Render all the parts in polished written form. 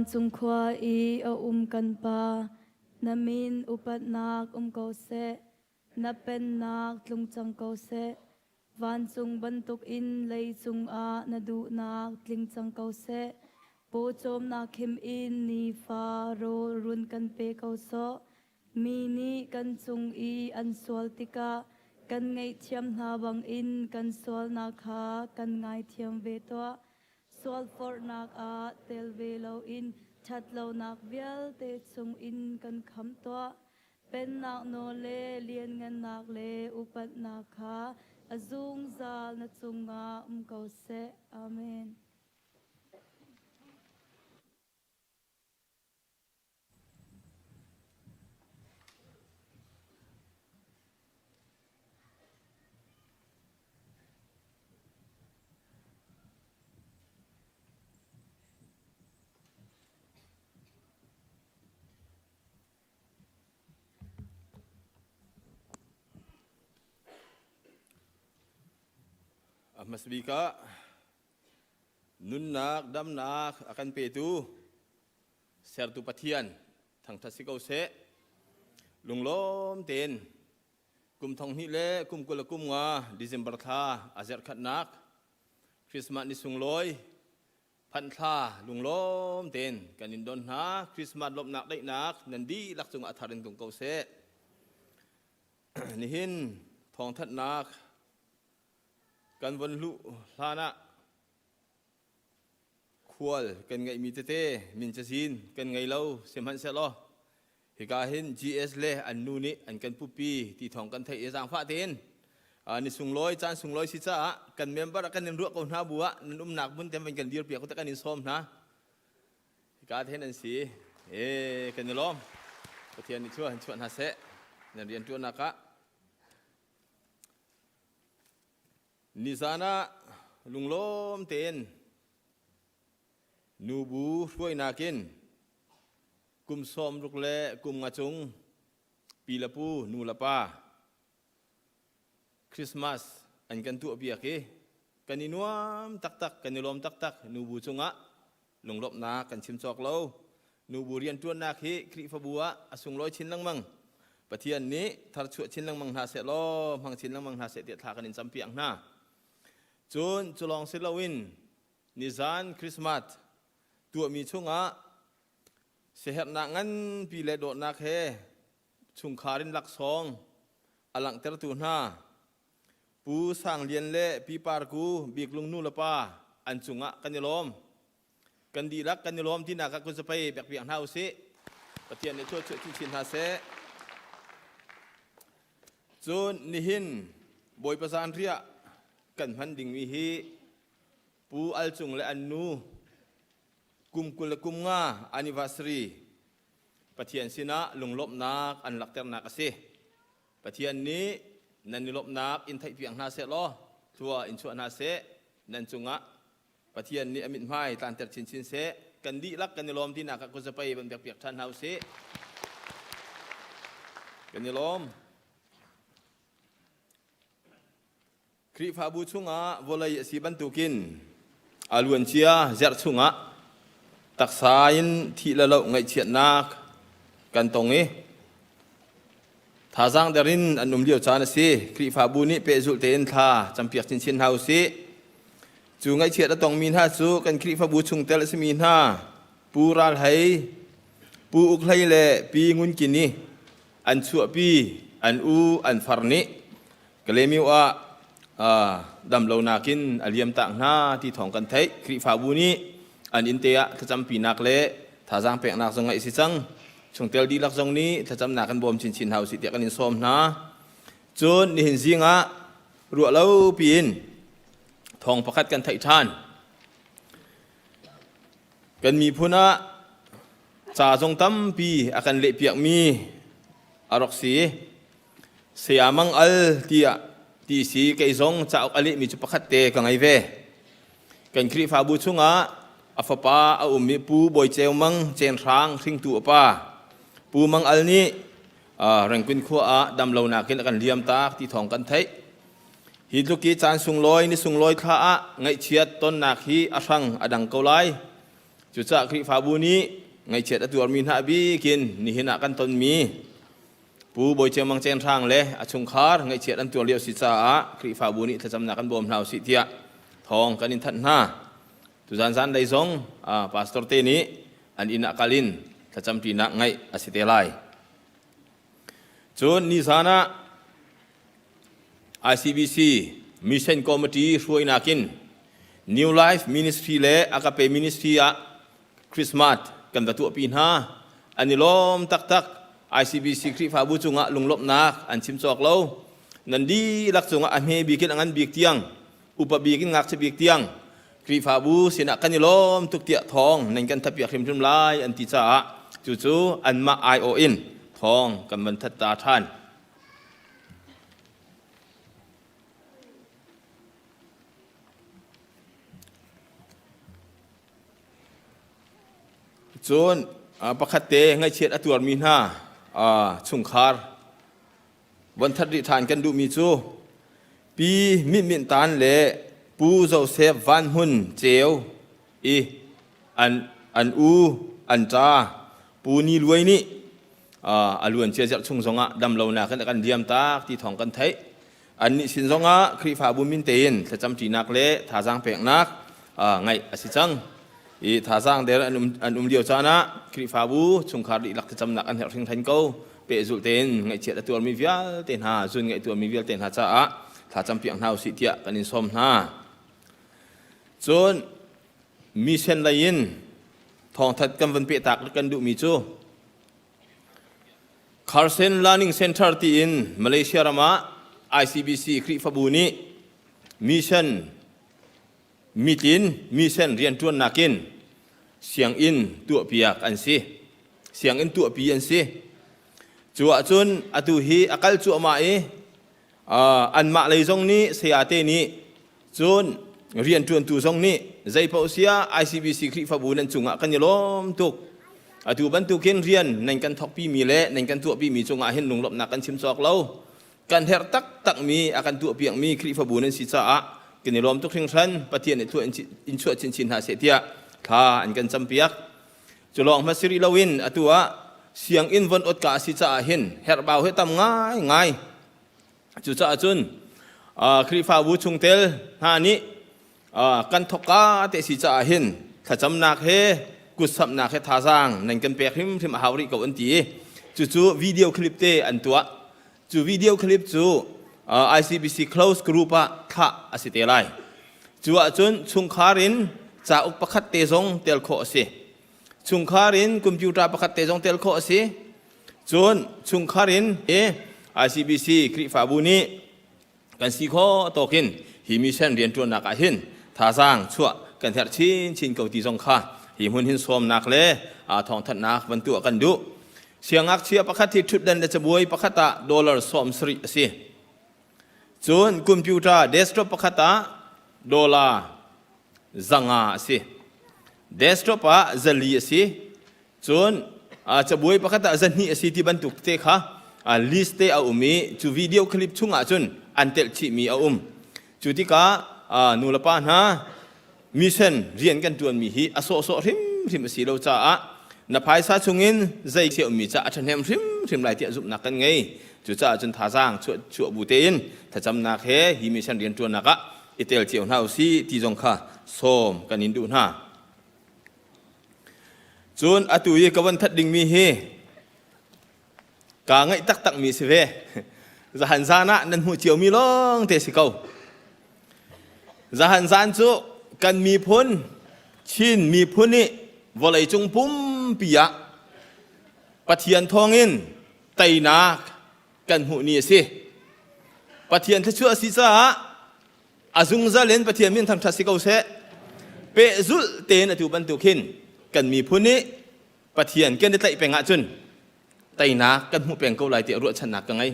Vancung khua i a um kan Pa, na min upatnak um ko seh. Na pennak tlung cang ko seh. Vancung bantukin leicung ah na duhnak tling cang ko seh. Pawcawmnak khim in nifa rawl run kan pe ko sawh. Mi nih kan cung i an sual tikah kan ngaihthiam hna bangin kan sualnak kha kan ngaithiam ve tuah. Sualforhnak ah tel ve loin ṭhatlonak vialte chungin kan khamh tuah. Pennak nawl le lianngannak le upatnak kha a zungzal na cungah um ko seh. Amen. A hmasabik ah nunnak damnak a kan petu sertu Pathian thangṭhat si ko seh. Lunglawm tein kum thong hnih le kum 20 le kum nga December thla a zerh khatnak Christmas ni sunglawi phanh thla lunglawm tein kan in don hna. Christmas lawmhnak daihnak nan dihlak cungah a thar in tlung ko seh. Nihin thawngthanhnak kan von luh hlan ah khual kan ngeihmi tete min cazin kan ngei lo sihmanhsehlaw hika hin GS le an nu nih an kan pupi ti thawng kan theih i zaangfah tein ni sunglawi caan sunglawi si caah kan member ah kan in ruah ko hna bu ah nan umnak hmun te van kan dir piak kan in sawm hna. Hika then an si e kan i lawm. Pathian nih chuah chuah hna seh nan rian ṭuannak ah. Nizan ah lunglawm tein nubu hruainak in kum 60 le kum nga cung pi le pu nu le pa Christmas an kan tuahpiak i kan i nuam taktak, kan i lawm taktak. Nubu cungah lunglawmhnak kan chim cawk lo. Nubu rianṭuannak hi Khrihfabu ah a sunglawi chin lengmang. Pathian nih tharchuah chin lengmang hna seh law hmang chin lengmang hna seh tiah thla kan in campiak hna. Cun culawng si loin nizan Christmas tuahmi chungah siaherhnak nganpi le dawtnak he chungkhar in laksawng a langhtertu hna Pu Sang Lian le Pi Par Ku Biklung nu le pa an cungah kan i lawm. Kan dihlak kan i lawm tinak ah kut zapei pek piak hna usih. Pathian nih chuah chuah chinchin hna seh. Cun nihin Bawipa zanriah kan hman dingmi hi Pu Al Cung le an nu kum 20 le kum nga anniversary Pathian sinah lunglawmhnak an lakternak a si. Pathian nih nan i lawmhnak in theihpiak hna seh law thlua in chuah hna seh. Nan cungah Pathian nih a mithmai tlanter chinchin seh. Kan dihlak kan i lawm tinak ah kuzapei van biakpiak ṭhan hna usih. Kan i lawm. Khrihfabu chungah vawlei a si bantukin a luancia zerh chungah taksa in thih le loh ngaihchiatnak kan tong i thazaang der in an um lio caan a si. Khrihfabu nih pehzulh tein thla campiak chinchin hna usih. Cu ngaihchiat a tongmi hna cu kan Khrihfabu chungtel a simi hna Pu Ral Hei, Pu Uk Hlei le Pi Ngun Kini an chuahpi an u an far nih Kalaymyo ah damlonak in a liam tak hna ti thawng kan theih. Khrihfabu nih an inn te ah thlacampinak le thazaang peknak zong ngeih si cang. Chungtel dihlak zong nih thlacamnak kan bawm chinchin hna usih tiah kan in sawm hna. Cun nihin zing ah ruah lo piin thawng pakhat kan theih ṭhan. Kan miphun ah ca zong tampi a kan lehpiakmi a rak si. Saya Mang Al tiah ti si kei zong cauk a lehmi cu pakhat te ka ngei ve. Kan Khrihfabu chungah a fapa a ummi Pu Bawi Ceu Mang Cen Hrang hringtu a pa Pu Mang Al nih Rengkun khua ah damlonak in a kan liam tak ti thawng kan theih. Hi tluk i caan sunglawi ni sunglawi thla ah ngaihchiat tonnak hi a hrang a dang ko lai. Cucaah Khrihfabu nih ngaihchiat a tuarmi hna bikin nihin ah kan tonmi Pu Bawi Ceu Mang Ceng Hrang le a chungkhar ngaihchiat an tuar lio si caah Khrihfabu nih thlacamnak kan bawm hna usih tiah thawng kan in thanh hna. Tuzan zan lei zong pastor te nih an inn ah kal in thlacamṭinak ngaih a si te lai. Cun nizan ah ICBC Mission Committee hruainak in New Life Ministry le Agape Ministry ah Christmas kan va tuahpi hna. An i lawm taktak. ICBC Khrihfabu cungah lunglawmhnak an chim cawk lo. Nan dihlak cungah a hme bik in a ngan bik tiang, upa bik in ngakchia bik tiang Khrihfabu sinah kan i lawm tuk tiah thawng nan kan thatpiak hrimhrim lai an ti caah cucu anmah aiawh in thawng kan van that ta ṭhan. Cun pakhat te ngaihchiat a tuarmi hna chungkhar von that rih ṭhan kan duhmi cu Pi Min Min Tan le Pu Joseph Van Hmun Ceu i an u an ṭa Pu Ni Luai nih a luancia zarh chung zongah damlonak in a kan liam tak ti thawng kan theih. Annih sin zongah Khrihfabu min tein thlacamṭinak le thazaang peknak ngaih a si cang. I thazaang der an um lio caan ah Khrihfabu chungkhar dihlak thlacamnak an herh hringhran ko. Pehzulh tein ngaihchiat a tuarmi vialte hna, zun ngaih tuarmi vialte hna caah thlacam piak hna usih tiah kan in sawm hna. Cun mission lei in thawngthat kan van pehtak kan duhmi cu Carson Learning Center tiin Malaysia ram ah ICBC Khrihfabu nih mission mitlin mission rianṭuannak in sianginn tuahpiak an si. Sianginn tuahpi an si. Cu ahcun atu hi a kal cuahmah i anmah lei zong nih sayate nih cun rianṭuantu zong nih zeipaoh sia ICBC Khrihfabu nan cungah kan i lawm tuk. Atu bantukin rian nan kan thawkpimi le nan kan tuahpimi cungah hin lunglawmhnak kan chim cawk lo. Kan herh taktakmi a kan tuahpiakmi Khrihfabu nan si caah kan i lawm tuk hringhran. Pathian nih thlua in chuah chinchin hna seh tiah thla an kan campiak. Cu lawng hmanh si rih loin atu ah sianginn von ot ka a si caah hin herhbau hi tam ngaingai. Cucaah cun Khrihfabu chungtel hna nih kan thawkka te si caah hin thlacamnak he kutsamhnak he thazaang nan kan pek hrimhrim a hau rih ko an ti i cucu video clip te an tuah. Cu video clip cu ICBC close group ah thlah a si te lai. Cu ahcun chungkhar in cauk pakhat te zong tel khawh a si. Chungkhar in computer pakhat te zong tel khawh a si. Cun chungkhar in ICBC Khrihfabu nih kan si khawh tawkin hi mission rianṭuannak ah hin thazaang chuah kan herh chinchin ko ti zong kha hi hmun hin sawmnak le thawngthanhnak van tuah kan duh. Siangngakchia pakhat hi ṭhutdan le cabuai pakhat ah dollar 70 a si. Cun computer desktop pakhat ah dollar 500 a si. Desktop ah 400 a si. Cun cabuai pakhat ah 200 a si ti bantuk te kha list te a um i cu video clip chungah cun an telh chihmi a um. Cu tikah nulepa hna mission rian kan ṭuanmi hi a sawhsawh hrimhrim a si lo caah na phaisa chungin zei ummi ca a ṭhahnem hrimhrim lai tiah zumhnak kan ngei. Cucaah cun thazaang chuah bu tein thlacamnak he hi mission rianṭuannak ah i tel cio hna usih ti zong kha sawm kan in duh hna. Cun atu i ka van that dingmi hi kaa ngaih taktakmi si ve. Zahan zan ah nan hmuh ciomi lawng te si ko. Zahan zan cu kan miphun Chin miphun i vawleicung pumpi ah Pathian thawngin teinak kan hmuh ni a si. Pathian thluachuah a si caah a zungzal in Pathian min thangṭhat si ko seh. Pehzulh tein atu bantuk hin kan miphun nih Pathian kan i tlaih peng ahcun teinak kan hmuh peng ko lai tiah ruahchannak ka ngei.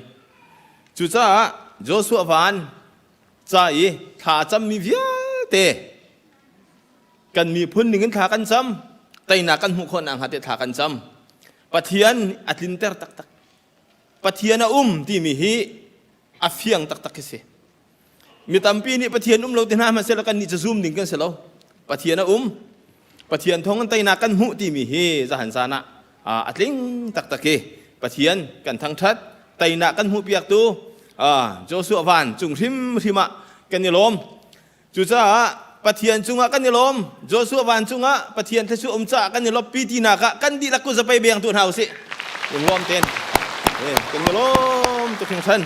Cucaah Joshua van ca i thla a cammi vialte kan miphun ning in thla kan cam, teinak kan hmuh khawh nakhnga tiah thla kan cam. Pathian a tlinter taktak. Pathian a um timi hi a fiang taktak khi si. Mi tampi nih Pathian um lo ti hna hmanhsehlaw kan nih cu zum ding kan si lo. Pathian a um. Pathian thawng in teinak kan hmuh timi hi zahan zan ah a tling taktak i Pathian kan thangṭhat teinak kan hmuhpiaktu Joshua van cung hrimhrim ah kan i lawm. Cucaah Pathian cungah kan i lawm. Joshua van cungah Pathian thluachuah um caah kan i lawmpi tinak ah kan dihlak ku zapei beng tu hna usih. Lunglawm ten. Kan i lawm tuk hringhran.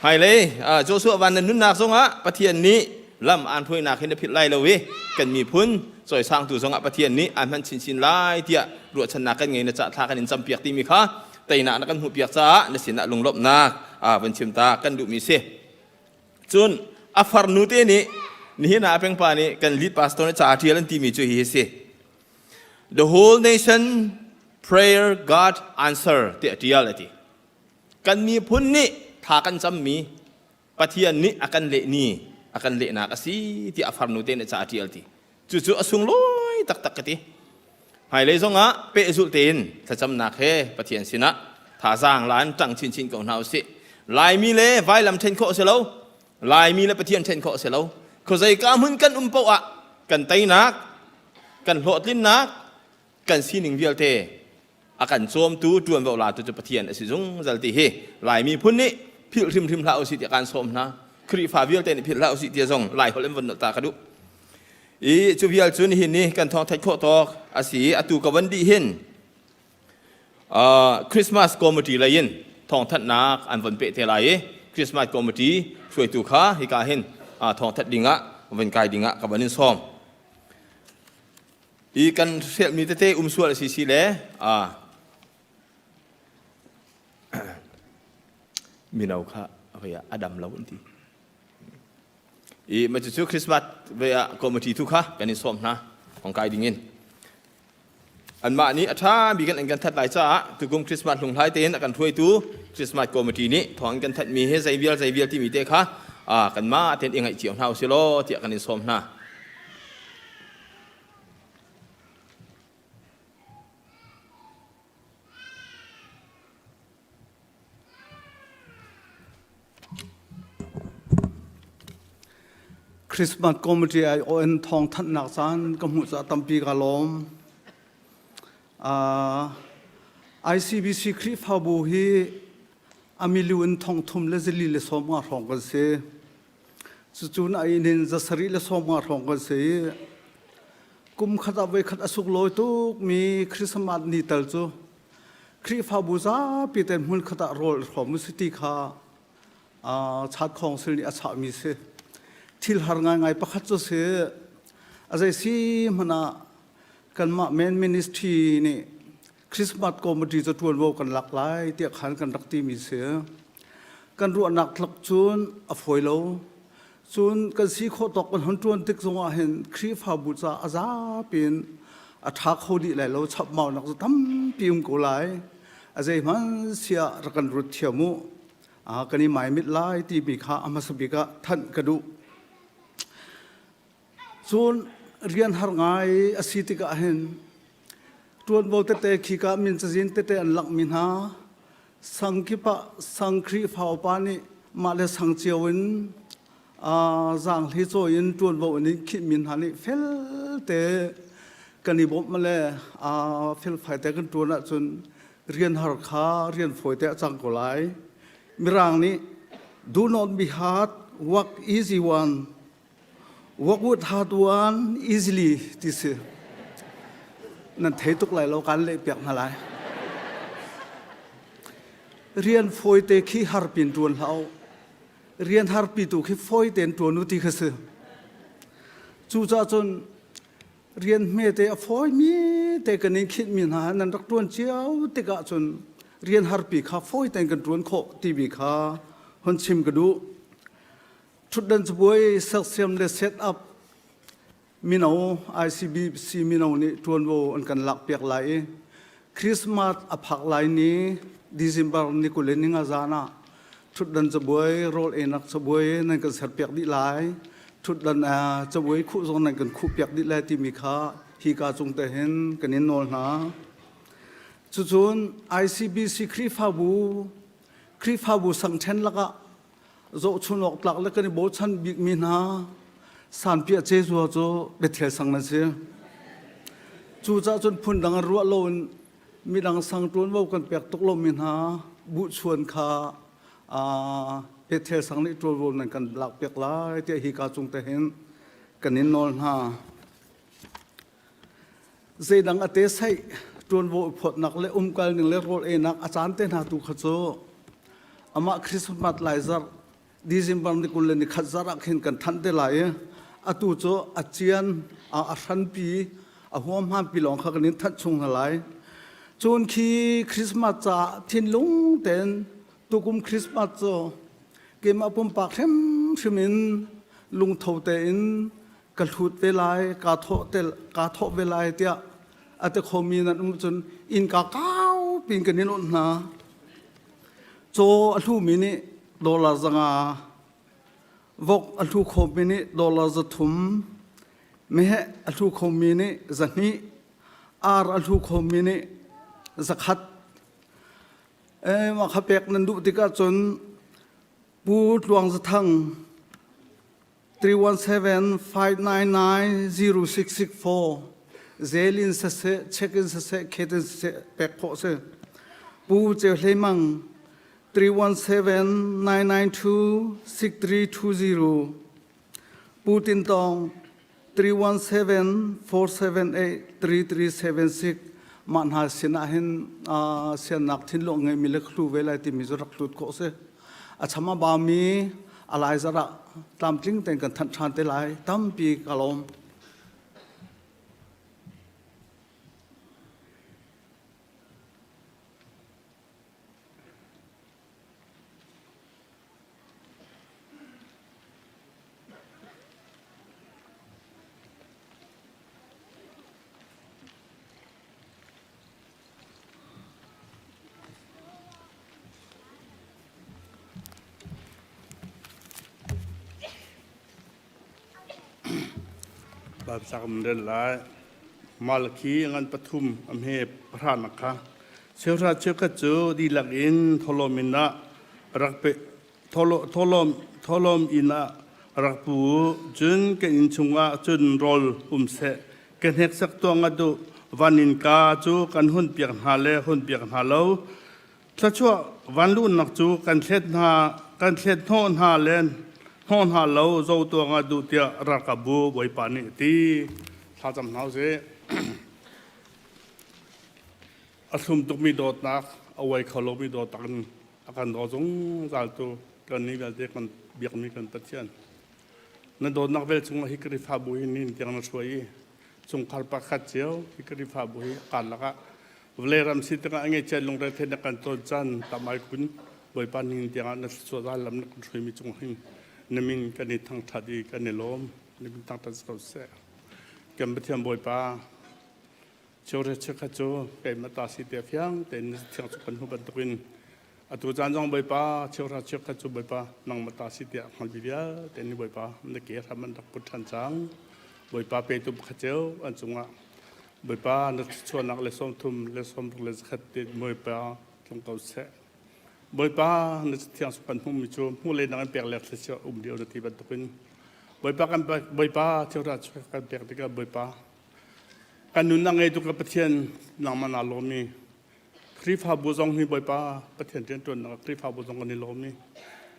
Hmailei Joshua van nan nunnak zongah Pathian nih lam aan hruainak hin a philh lai lo i kan miphun cawisangtu zongah Pathian nih aan hman chinchin lai tiah ruahchannak kan ngei na cah thla kan in campiak timi kha teinak na kan hmuhpiak caah na sinah lunglawmhnak van chim ta kan duhmi si. Cun a farnu te nih nihin ah a pengpa nih kan lead pastor nih ca a ṭial an timi cu hihi si. The whole nation prayer God answer ti a ṭial a ti. Kan miphun nih thla kan cammi Pathian nih a kan leh ni a kan lehnak a si ti a farnu te nih ca a ṭial ti. Cucu a sunglawi taktak ka ti. Hmailei zongah pehzulh tein thlacamnak he Pathian sinah thazaang la in ṭang chinchin ko hna usih. Laimi le vailam ṭhen khawh a si lo. Laimi le Pathian ṭhen khawh a si lo. Khuazeika hmun kan um paoh ah kan teinak, kan hlawhtlinnak, kan sining vialte a kan cawmtu ṭuanvo latu cu Pathian a si zungzal ti hi Laimi phun nih philh hrimhrim hlah usih tiah kaan sawm hna. Khrihfa vialte nih philh hlah usih tiah zong Lai holh in von nolh ta ka duh. I cu vial cu nihin ni kan thawng theih khawh tawk a si i atu ka van dih hin Christmas committee lei in thawngthanhnak an von peh te lai i Christmas committee hruaitu kha hika hin thawngthanh dingah van kai dingah ka van in sawm. I kan hrelhmi tete um sual a si si le mino kha a dam lo an ti. I ma cucu Christmas ve ah committee tu kha kan in sawm hna hong kai ding in. Anmah nih a ṭha bik in an kan that lai caah tukum Christmas hlunghlai tein a kan hruaitu Christmas committee nih thawng an kan thatmi hi zei vial zei vial timi te kha kanmah tein i ngaih cio hna usih law tiah kan in sawm hna. Christmas committee aiawh in thawngthanhnak caan ka hmuh caah tampi ka lawm. ICBC Khrihfabu hi a milu in thongthum le zali le 50 hrawng kan si. Cucun a inn in zasarih le 50 hrawng kan si i kum khat ah voikhat a sunglawi tukmi Christmas ni tal cu Khrihfabu zapi ten hmunkhat ah rawl hrawm u si ti kha chat khawngsil nih a chahmi si. Thil har ngaingai pakhat cu si. A zei si hmanh ah kanmah main ministry nih Christmas committee cu ṭuanvo kan lak lai tiah khan kan rak timi si. Kan ruahnak tluk cun a fawi lo. Cun kan si khawh tawk kan hon ṭuan tik zongah hin Khrihfabu ca a zapi in a ṭha kho dih lai lo, chapmaunak cu tampi um ko lai. A zeihmanh siah rak kan rut thiam u. Kan i maimit lai timi kha a hmasa bik ah thanh ka duh. Cun rian har ngai a si tikah hin ṭuanvo tete khika min cazin tete an langhmi hna sang kip ah sang Khrihfa upa nih mah le sang cio in zaanghli cawi in ṭuanvo in khihmi hna nih felte kan i bawmh le felfai te kan ṭuan ahcun rian har kha rian fawi te a cang ko lai. Mirang nih do not be hard, work easy one. Work with hard one easily ti si. Nan thei tuk lai lo kan leh piak hna lai. Rian fawi te khi harpin ṭuan hlah u. Rian harpi tu khi fawi tein ṭuan u ti kha si. Cucaah cun rian hme te a fawimi te kan in khinhmi hna nan rak ṭuan cio tikah cun rian harpi kha fawi tein kan ṭuan khawh timi kha hon chim ka duh. Ṭhutdan cabuai sersiam le set up mino ICBC mino nih ṭuanvo an kan lakpiak lai i Christmas a phak lai ni December ni 25 zan ah ṭhutdan cabuai rawl einak cabuai nan kan serpiak dih lai ṭhutdan cabuai khuh zong nan kan khuhpiak dih lai timi kha hika cung te hin kan in nawl hna. Cucun ICBC Khrihfabu Khrihfabu sangṭhen lakah zohchun awk tlak le kan i bochan bikmi hna sanpiah cezua cu Bethel sang nan si. Cucaah cun phundang an ruah loin midang sang ṭuanvo kan pek tuk lomi hna buhchuan kha Bethel sang nih ṭuanvo nan kan lakpiak lai tiah hika cung te hin kan in nawl hna. Zeidang a te saih ṭuanvo i phawtnak le umkal ning le rawl einak a caan te hna tu kha cu amah Christmas lai zarh December ni 21 zarh ah khin kan thanh te lai i atu cu a cian a hranpi a huamhampi lawng kha kan in thanh chung hna lai. Cun khi Christmas caah thinlung tein tukum Christmas cu keimah pumpak hrimhrim in lungtho tein ka hlut ve lai, kaa thawh te kaa thawh ve lai tiah a ti khomi nan um cun innka kau piin kan in onh hna. Caw a hlumi nih dollar 500, vok a hlu khomi nih dollar 300, meheh a hlu khomi nih 200, ar a hlu khomi nih 100. Mah kha pek nan duh tikah cun Pu Tluang Zathang 317 599 0664 zel in siseh, check in siseh, khet in siseh pek khawh si. Pu Ceu Hlei Mang 317 992 6320 Pu Tin Tawng 317 478 3376 mah hna sin ah hin siannak thinlung ngeimi le khlu ve lai timi cu rak hlut khawh si. A cham a bami a lai zarh ah tlamtling tein kan thanh ṭhan te lai. Tampi ka lawm. Bansakam rel lai. Malakhi ngan pathum a hme pahranak kha cheuhra cheukhat cu dihlak in thawhlawm in ah rak pe thawhlawm thawhlawm inn ah rak pu u. Cun kan inn chungah cun rawl um seh. Ka hneksak tuah ngat u. Van innka cu kan hunpiak hna le hunpiak hna lo. Thluachuah vanluhnak cu kan thlet hna kan thlet hnawh hna le hnawh hna lo zo tuah ngat duh tiah ralkapbu Bawipa nih a ti. Thlacam hna usih. A thlum tukmi dawtnak, a uai kho lomi dawtnak in a kan daw zungzaltu kannih vialte kan biakmi kan Pathian. Na dawtnak vel chungah hi Khrihfabu hi nin tiang na hruai i chungkhar pakhat cio hi Khrihfabu hi kaan lakah vawlei ram si tikah a ngeihchiat lungre theih na kan tawn caan tam ai kun Bawipa nin tiangah na thluachuah lam na kan hruaimi cung hin na min kan i thangṭhat i kan i lawm na min thangṭhat si ko seh. Kan Pathian Bawipa Cheuhra cheukhat cu keimah ta si te fiang tein thiang cu kan hmu bantukin atu caan zong Bawipa cheuhra cheukhat cu Bawipa nangmah ta si tiah hngalmi vialte nih Bawipa na ke hram an rak put ṭhan cang. Bawipa petu pakhat cio an cungah Bawipa na thluachuahnak le 30 le 60 le 100 te Bawipa tlung ko seh. Bawipa na thiang kan hmuhmi cu hmuh le nang in pek le thluachuah um lio na ti bantukin Bawipa kan Bawipa cheuhra cheukhat kan pek tikah Bawipa Kan nunnak ngeitu ka Pathian nangmah naa lawm i Khrihfabu zong hi Bawipa Pathian rianṭuannak Khrihfabu zong kan i lawm i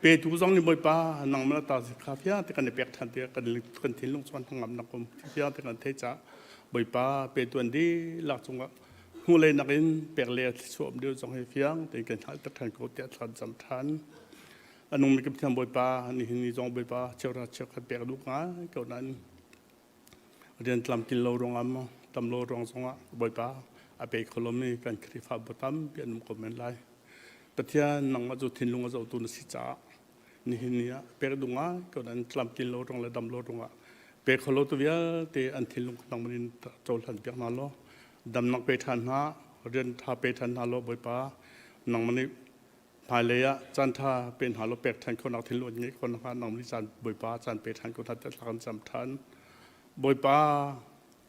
petu zong nih Bawipa nangmah na ta kha fiang te kan i pek ṭhan tiah kan kan thinlung chuan hnangamnak um fiang te kan theih caah Bawipa petu an dihlak cungah hnulei nakin pek le thluachuah um deuh zong hi fiang tein kan hngalh ter ṭhan ko tiah thla cam ṭhan. A nungmi ka Pathian Bawipa nihin ni zong Bawipa cheuhra cheukhat pek duh ngai ko nain Rian tlamtlin lo ruangah maw tam lo ruang zongah Bawipa a pe kho lomi kan Khrihfabu tampi an um ko men lai. Pathian nangmah cu thinlung a zohtu na si caah nihin ni ah pek duh ngai ko nain tlamtlin lo ruang le dam lo ruangah pe kho lo tu vialte an thinlung nangmah in cohlan piak hna law damnak pe ṭhan hna rian ṭha pe ṭhan hna law Bawipa nangmah nih Hmailei ah caanṭha pe hna law pek ṭhan khawhnak thinlung an ngeih khawh nakhnga nang nih caan Bawipa caan pe ṭhan ko hna tiah thla kan cam ṭhan. Bawipa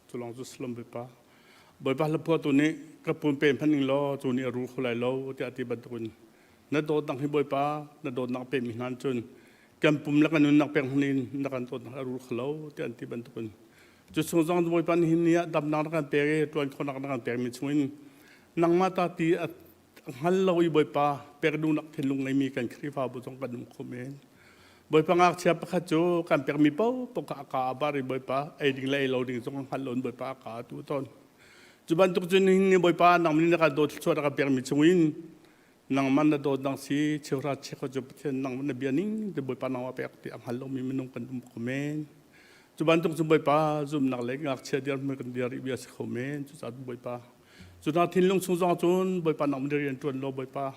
cu lawng cu si lo Bawipa. Bawipa hlaphuahtu nih ka pum pe hmanh ning law cu nih a rul kho lai lo tiah a ti bantukin na dawtnak hi Bawipa na dawtnak a pemi hna cun kan pum le kan nunnak pek hmanh in na kan dawtnak a rul kho lo tiah an ti bantukin. Cu chung zong Bawipa nihin ni ah damnak na kan pek i ṭuan khawhnak na kan pekmi chungin nangmah ta ti a hngal lo i Bawipa pek duhnak thinlung ngeimi kan Khrihfabu zong kan um kho men. Bawipa ngakchia pakhat cu kan pekmi paohpaoh kha a ka a bar i Bawipa ei ding le ei lo ding zong a hngal lo in Bawipa a ka a tu tawn. Cu bantuk cun nihin ni Bawipa nangmah nih na kan dawt thluachuah na kan pekmi chungin nangmah na dawtnak si cheuhra chiakha cu Pathian nangmah na bia ning te Bawipa nangmah pek ti a hngal lomi minung kan um ko men. Cu bantuk cu Bawipa zumhnak le ngakchia dirhmun kan dir i bia si kho men. Cucaah Bawipa cu hna thinlung chung zong cun Bawipa nangmah na rian ṭuan law Bawipa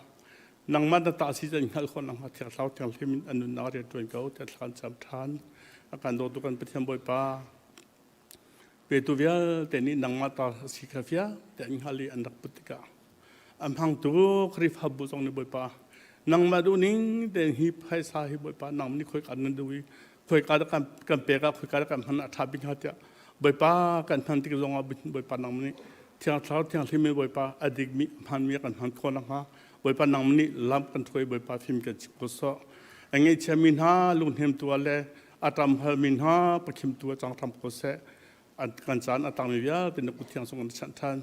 nangmah na ta si can hngalh khawh nakhnga Thiang Thlarau Thianghlim in an nunnak rian ṭuan ko tiah thla kan cam ṭhan. A kan dawtu kan Pathian Bawipa petu vialte nih nangmah ta si kha fiang te an hngal i an rak put tikah a hmangtu Khrihfabu zong nih Bawipa nangmah duh ning tein hi phaisa hi Bawipa nangmah nih khoika nan duh i khoika dah kan kan pek ah khoika dah kan hman a ṭha bik hnga tiah Bawipa kan hman tik zong ah Bawipa nangmah nih Thiang Thlarau Thianghlim in Bawipa a dikmi hmanmi kan hman khawh nakhnga Bawipa nangmah nih lam kan hruai Bawipa fim kan chim ko sawh a ngaihchiami hna lunghnemtu ah le a ṭamhalmi hna pakhimtu ah cang hram ko seh an kan caan a tangmi vialte na kut thiang sung an chanh ṭhan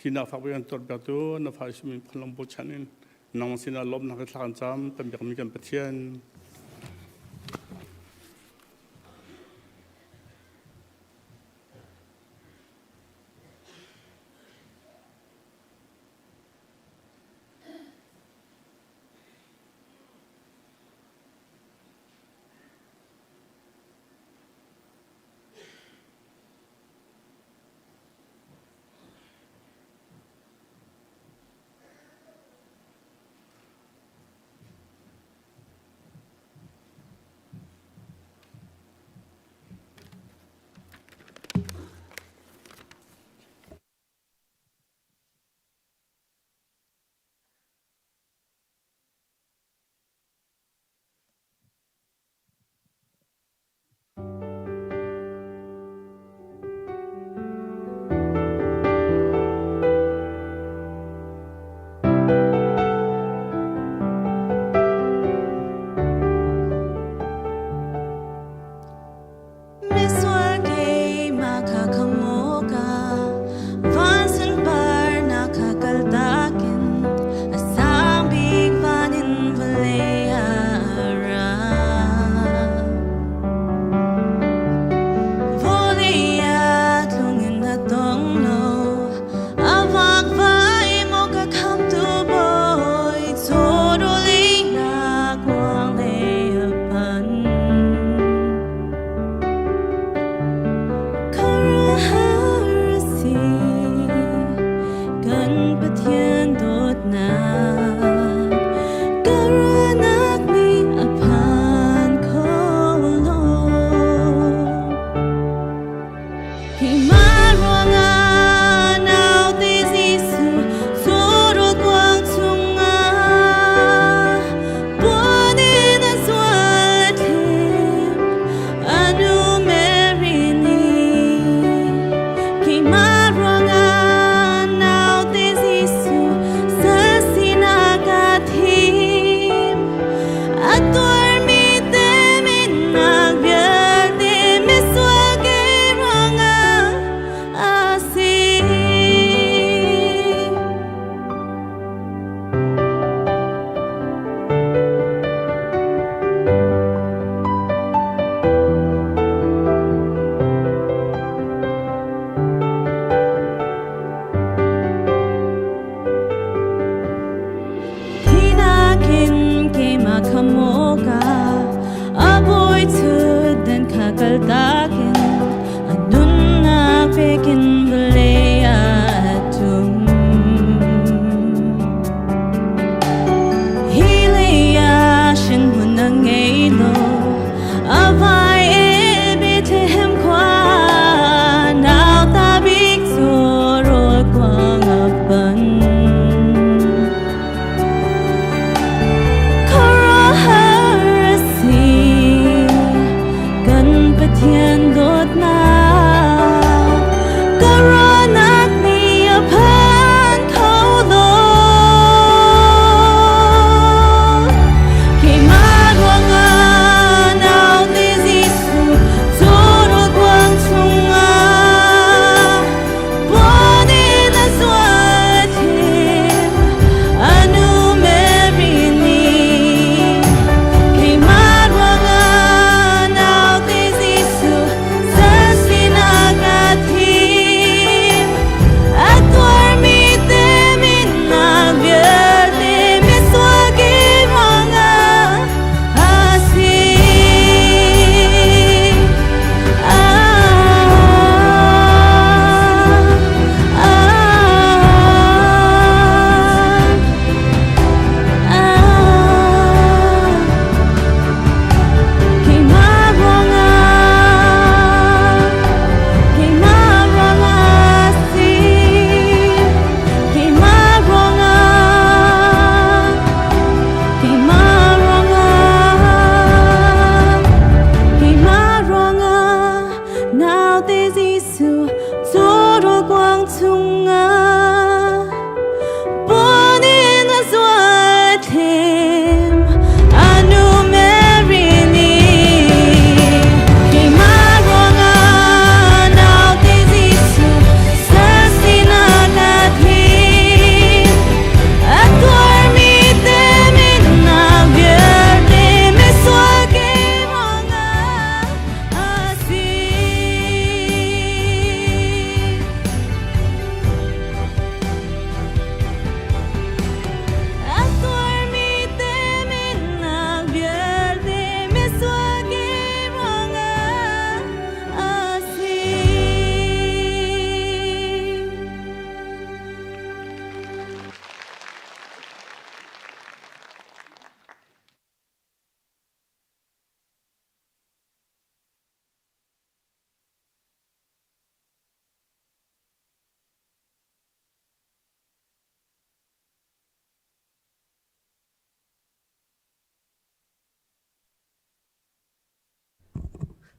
hi na fak kan tuar tu na fa min phanlong bo chan in nang sinah lawmnak thla kan cam kan biakmi kan Pathian.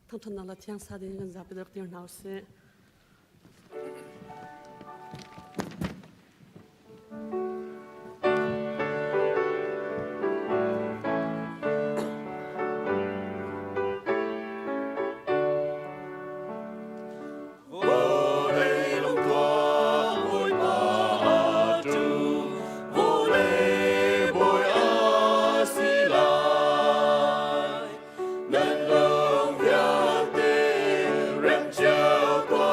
Thangṭhatnak le thiang sa ding kan zapi rak dir hna usih. Nan lung vialte rem cio tuah.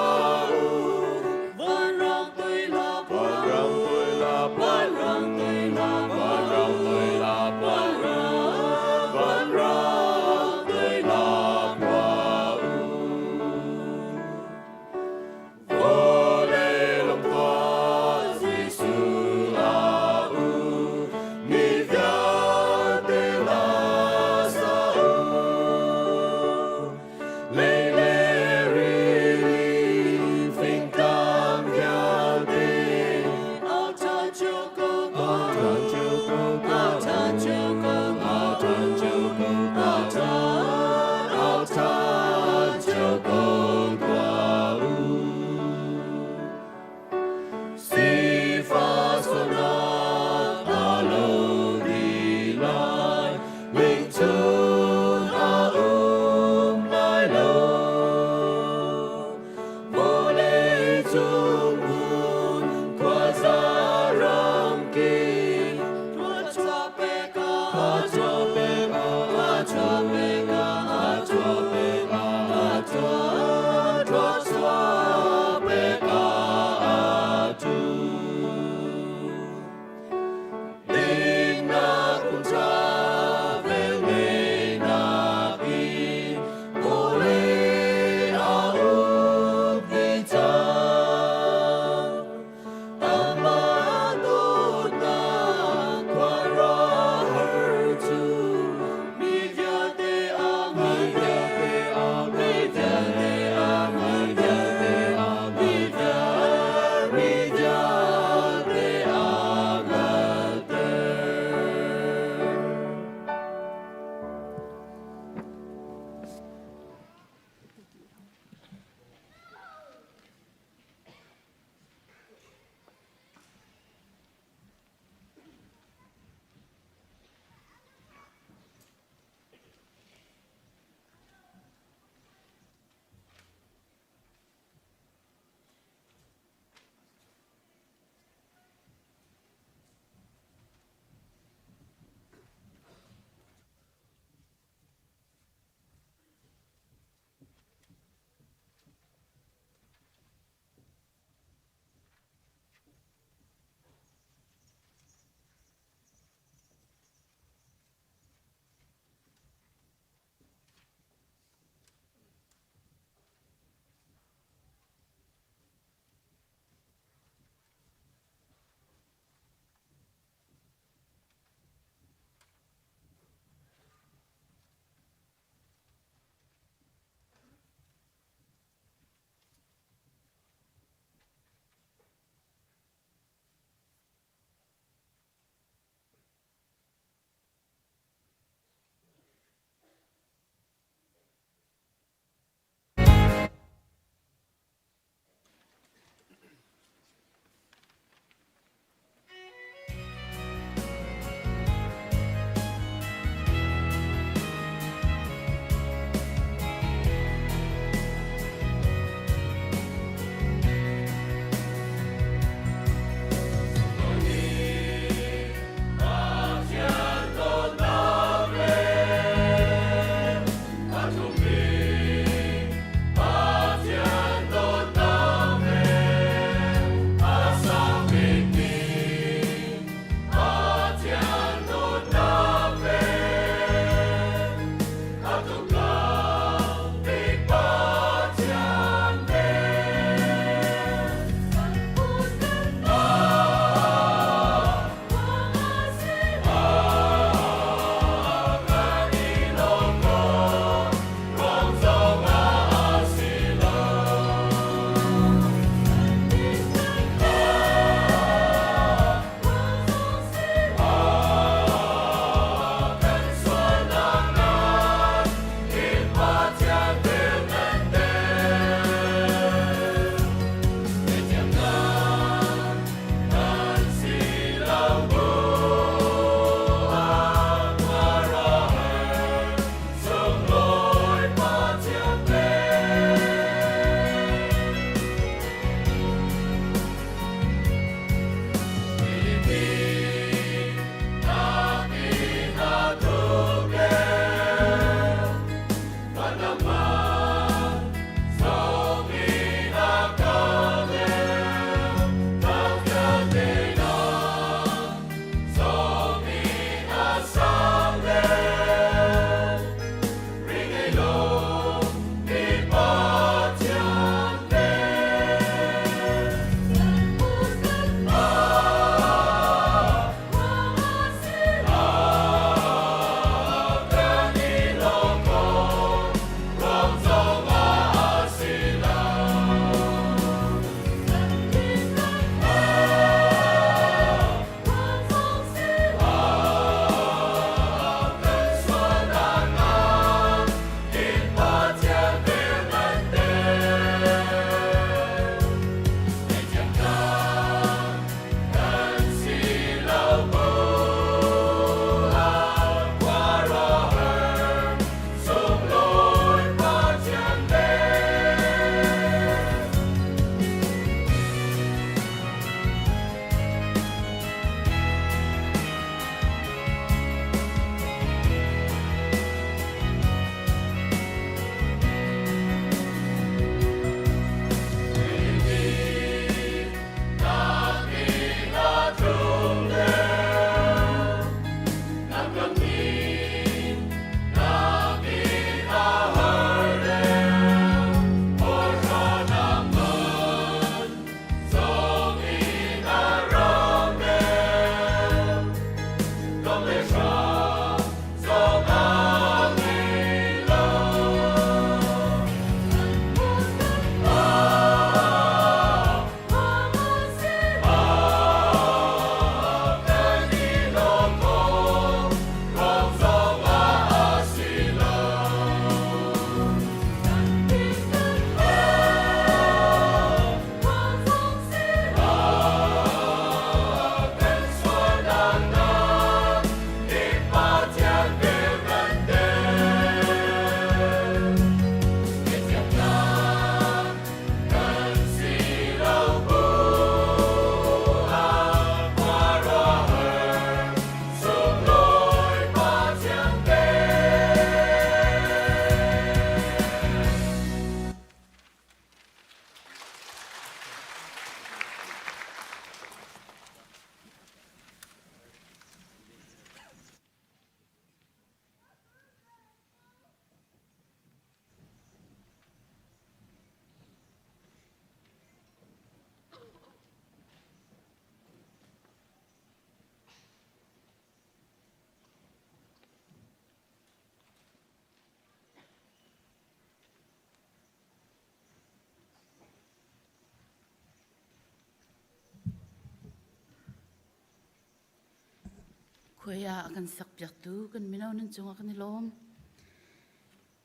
Khuai ah a kan sakpiaktu kan mino nan cungah kan i lawm.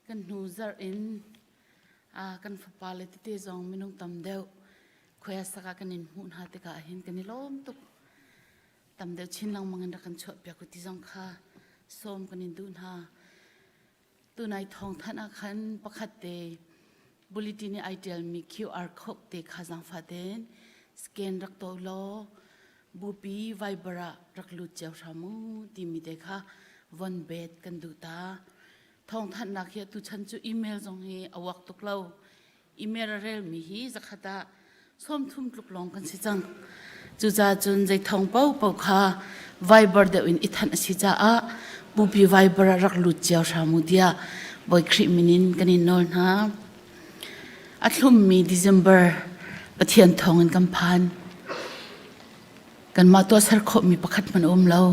Kan hnu zarh in kan fapa le tete zong minung tam deuh khuai ah sak ah kan in hmuh hna tikah hin kan i lawm tuk. Tam deuh chin lengmang in rak kan chuahpiak u ti zong kha sawm kan in duh hna. Tunai thawngthanh ah khan pakhat te bulletin i ai ṭialmi QR code te kha zaangfah tein scan rak tuah law bupi Viber ah rak lut cio hram u timi te kha von bet kan duh ta. Thawngthanhnak hi atuchan cu email zong hi a uak tuk lo. Email a relmi hi zakhat ah 30 tluk lawng kan si cang. Cucaah cun zei thawng paohpaoh kha Viber deuh in i thanh a si caah bupi Viber ah rak lut cio hram u tiah Bawi Khrih min in kan in nawl hna. A thlummi December Pathian thawng in kan phan. Kanmah tuahser khawhmi pakhat hmanh a um lo.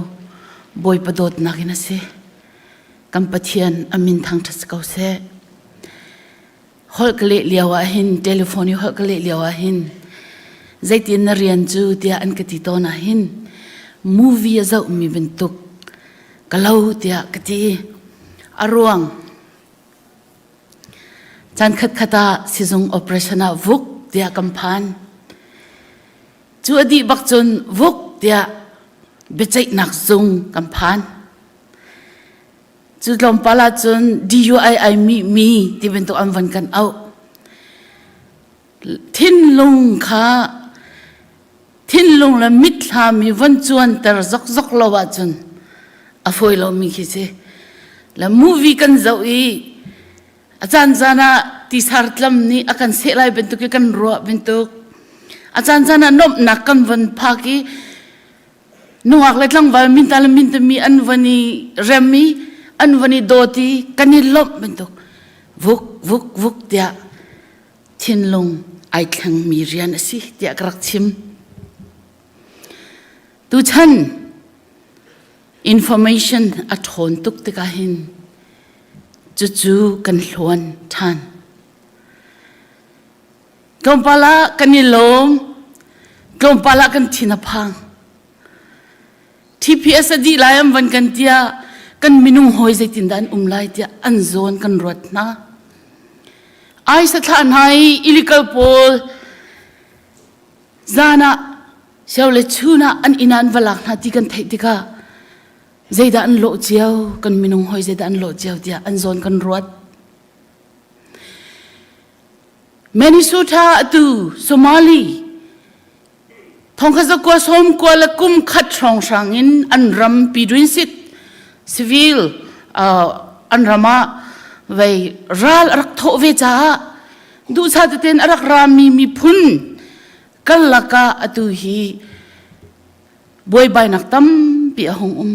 Bawipa dawtnak in a si. Kan Pathian a min thangṭhat si ko seh. Holh ka leh lio ah hin telephone i holh ka leh lio ah hin zeitin na rian cu tiah an ka ti tawn ah hin movie a zohmi bantuk ka lo tiah ka ti. A ruang caan khatkhat ah sizung operation ah vuk tiah kan phan. Cu a dih bak cun vuk tiah biaceihnak zung kan phan. Cu tlawmpal ah cun DUI ai mi mi ti bantuk an van kan auh. Thinlung kha thinlung le mitthlam hi von cuanter zokzok lo ahcun a fawi lomi khi si. Le movie kan zoh i a caan caan ah tisar tlam nih a kan seh lai bantuk i kan ruah bantuk a caan caan ah nuamhnak kan von phak i nungak le tlangval minta le mintami an van i rem i an van i dawt i kan i lawmh bantuk vuk vuk vuk tiah thinlung ai thlengmi rian a si tiah ka rak chim. Tuchan information a ṭhawn tuk tikah hin cucu kan hluan ṭhan. Tlawmpal ah kan i lawm, tlawmpal ah kan thin a phang. TPS a dih lai an van kan tiah kan minung hawi zeitindah an um lai tiah an zawn kan ruat hna. Ai sathlah hna i illegal pawl zan ah sio le chun ah an inn ah an va lak hna ti kan theih tikah zeidah an lawh cio kan minung hawi zeidah an lawh cio tiah an zawn kan ruat. Minnesota atu Somali thongkhat zakua sawm kua le kum khat hrawnghrang in an ram pidwinsit civil an ram ah vei ral a rak thawh ve caah duhsah tein a rak rami miphun kal lakah atu hi buaibainak tampi a hung um.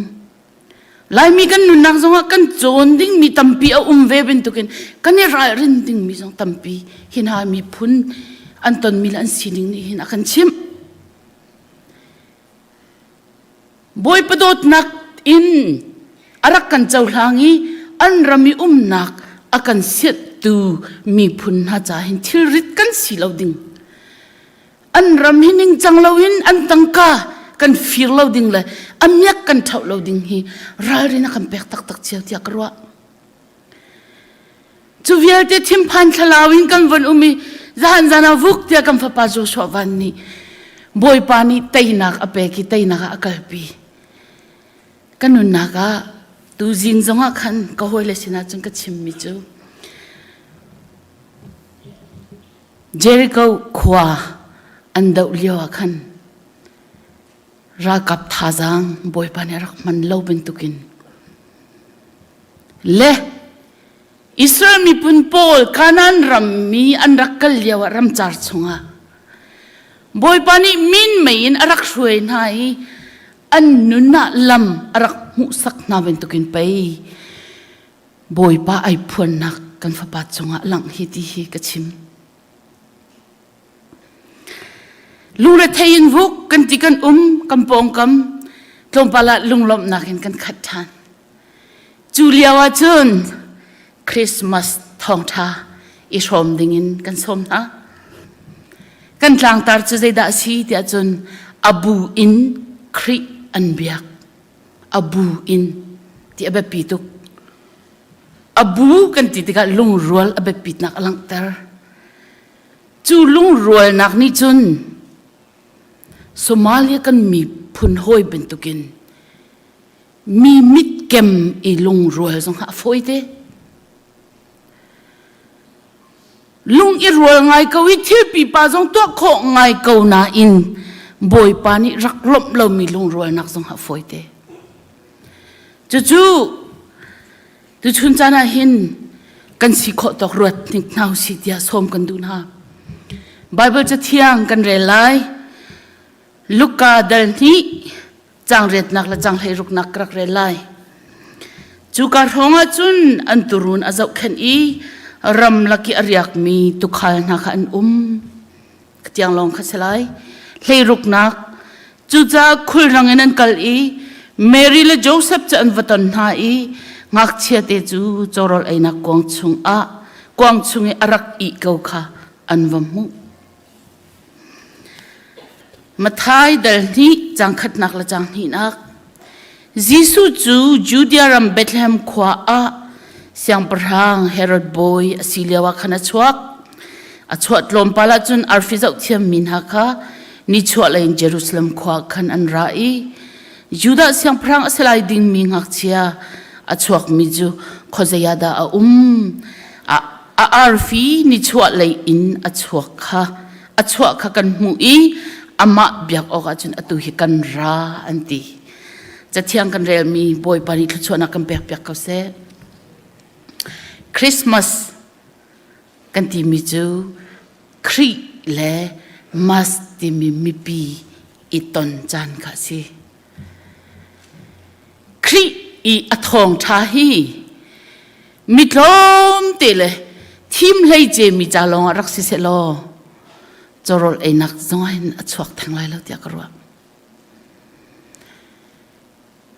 Laimi kan nunnak zongah kan cawn dingmi tampi a um ve bantukin kan i ralrin dingmi zong tampi hi hna miphun an tonmi le an sining nih hin a kan chimh. Bawipa dawtnak in a rak kan cohlang i an ram i umnak a kan siattu miphun hna ca hin thilrit kan si lo ding. An ram hi ningcang loin an tangka kan fir lo ding le a miak kan ṭhoh lo ding hi ralrin a kan pek taktak cio tiah ka ruah. Cu vialte thinphan thlalau in kan von um i zahan zan ah vuk tiah kan fapa Joshua Van nih Bawipa nih teinak a pek i teinak ah a kalpi. Ka nunnak ah tuzing zongah khan ka hawile sinah cun ka chimmi cu Jericho khua an doh lio ah khan ralkap thazaang Bawipa nih a rak hman lo bantukin le Israel miphun pawl Kanaan ram mi an rak kal lio ah ramcar chungah Bawipa nih minmei in a rak hruai hna i an nun ah lam a rak hmuhsak hna bantukin pei Bawipa ai phuannak kan fapa cungah langh hi ti hi ka chim. Lungrethei in vuk kan ti kan um kan pawngkam tlawmpal ah lunglawmhnak in kan khat ṭhan. Cu lio ah cun Christmas thawngṭha i hrawm dingin kan sawm hna. Kan tlangtar cu zeidah a si tiah cun a bu in Khrih an biak. A bu in ti a biapi tuk. A bu kan ti tikah lungrual a biapitnak a langhter. Cu lungrualnak nih cun Somalia kan miphun hawi bantukin mi mitkem i lungrual zong a fawi te. Lung i rual ngai ko i thil pipa zong tuah khawh ngai ko nain Bawipa nih rak lawmh lomi lungrualnak zong a fawi te. Cucu tuchun caan ah hin kan si khawh tawk ruat hnik hna usih tiah sawm kan duh hna. Bible cathiang kan rel lai. Luka dal hnih caang riatnak le caang hleiruknak ka rak rel lai. Cuka hrawng ah cun an turuun a zohkhenh i ramlak i a riakmi tuukhal hna kha an um. Tiang lawng kha si lai. Hleiruknak cucaah khulrang in an kal i Mary le Joseph cu an va ton hna i ngakchia te cu cawrawl einak kuang chungah kuang chung i a rak ih ko kha an va hmuh. Matthai dal hnih caang khatnak le caang hnihnak Jesuh cu Judea ram Bethlehem khua ah siangpahrang Herod bawi a si lioah khan a chuak. A chuah tlawmpal ah cun arfi zohthiammi hna kha nichuahlei in Jerusalem khua khan an ra i Judah siangpahrang a si lai dingmi ngakchia a chuakmi cu khuazei ah dah a um? A a arfi nichuahlei in a chuak kha a chuah kha kan hmuh i amah biak awk ahcun atu hi kan ra an ti. Cathiang kan relmi Bawipa nih thluachuahnak kan pekpiak ko seh. Christmas kan timi cu Khrih le Mas timi mipi i ton caan kha a si. Khrih i a thawngṭha hi mi tlawmte le thim hleice mi ca lawngah rak si sehlaw cawrawl einak zongah hin a chuak theng lai lo tiah ka ruah.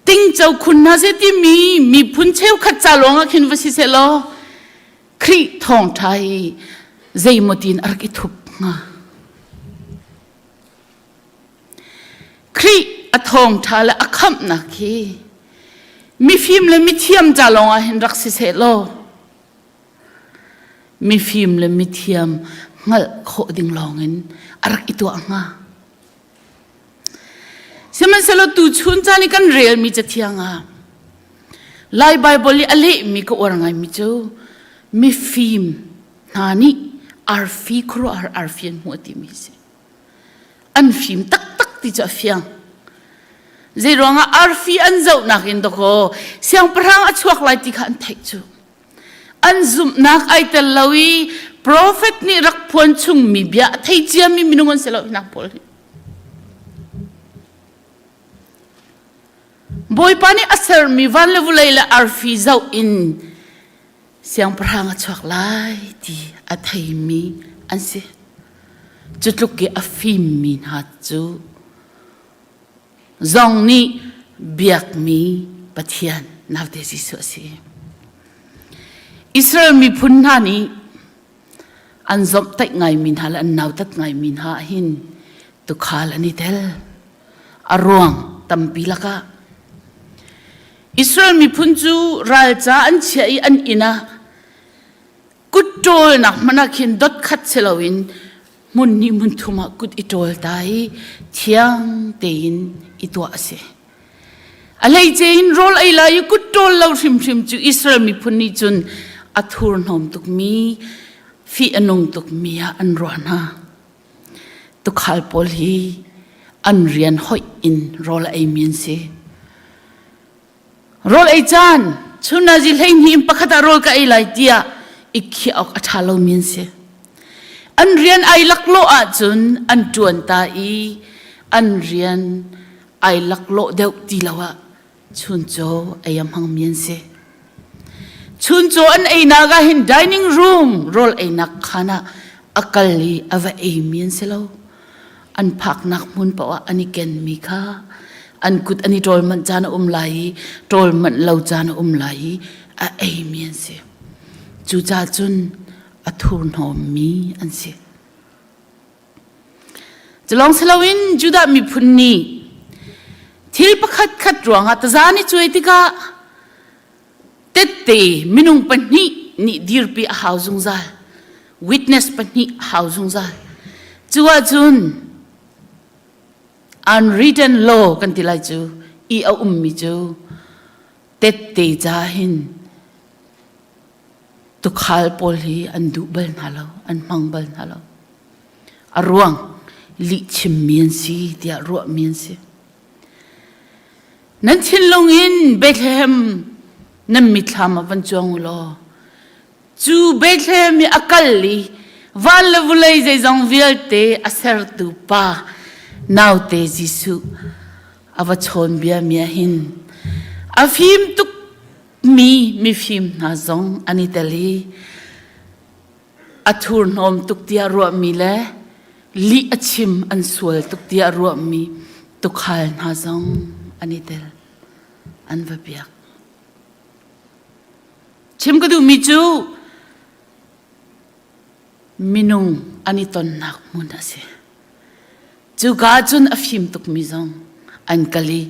Tingco khun hna seh timi miphun cheukhat ca lawngah khin va si sehlaw Khrih thawngṭha hi zeimaw tiin a rak i thup hnga. Khrih a thawngṭha le a khamhnak hi mifim le mithiam ca lawngah hin rak si seh law mifim le mithiam hngalh khawh ding lawngin a rak i tuah hnga. Sihmanhsehlaw tuchun caan i kan relmi cathiang ah Lai Baibal i a lehmi ka uar ngaimi cu mifim hna nih arfi khuaruahhar arfi an hmuh a timi a si. An fim taktak ti cu a fiang. Zei ruangah arfi an zohnak in dakaw siangpahrang a chuak lai ti kha an theih cu. An zumhnak ai tel lo i profet nih rak phuan chungmi bia a thei ciami minung an si lo hinak pawl hi. Bawipa nih a sermi van le vulei le arfi zoh in siangpahrang a chuak lai ti a theimi an si. Cu tluk i a fimmi hna cu zong nih biakmi Pathian naute Jesuh a si. Israel miphun hna nih an zomhtaih ngaimi hna le an nautat ngaimi hna ah hin tuukhal an i tel. A ruang tampi lakah Israel miphun cu ralca an chiah i an inn ah kut ṭawlnak hmanh ah khin dot khat si loin hmun hnih hmun thum ah kut i ṭawl ta i thiang tein i tuah a si. A hleice in rawl ei lai i kut ṭawl lo hrimhrim cu Israel miphun nih cun a thurhnawm tukmi, fih a nung tukmi ah an ruah hna. Tuukhal pawl hi an rian hoih in rawl a eimi an si. Rawl ei caan chun nazi 12 in pakhat ah rawl ka ei lai tiah i khiah awk a ṭha lomi an si. An rian ai laklawh ahcun an ṭuan ta i an rian ai laklawh deuh ti lo ah chuncaw ei a hmangmi an si. Chuncaw an einak ah hin dining room rawl einak khaan ah a kal i a va eimi an si lo. An phaknak hmun paoh ah an i kenmi kha an kut an i ṭawl manh caan a um lai i ṭawl manh lo caan a um lai i a eimi an si. Cucaah cun a thurhnawmmi an si. Culawng si loin Judah miphun nih Thil pakhat khat ruangah taza ni cuai tikah tette minung pahnih nih dirpi a hau zungzal. Witness pahnih a hau zungzal. Cu ahcun unwritten law kan ti lai cu i a ummi cu tette ca hin tukhal pawl hi an duh bal hna lo, an hmang bal hna lo. A ruang lih chimmi an si tiah ruahmi an si. Nan thinlung in Bethlehem nan mithlam ah van cuang u law cu Bethlehem i a kal i van le vulei zeizong vialte a sertu pa naute Jesuh a va chawn bia mi ah hin a fim tuk mi mifim hna zong an i tel i a thurhnawm tuk tiah ruahmi le lih a chim an sual tuk tiah ruahmi tukhal hna zong an i tel an va biak. Chim ka duhmi cu minung an i tonnak hmun a si. Cuka cun a fim tukmi zong an kal i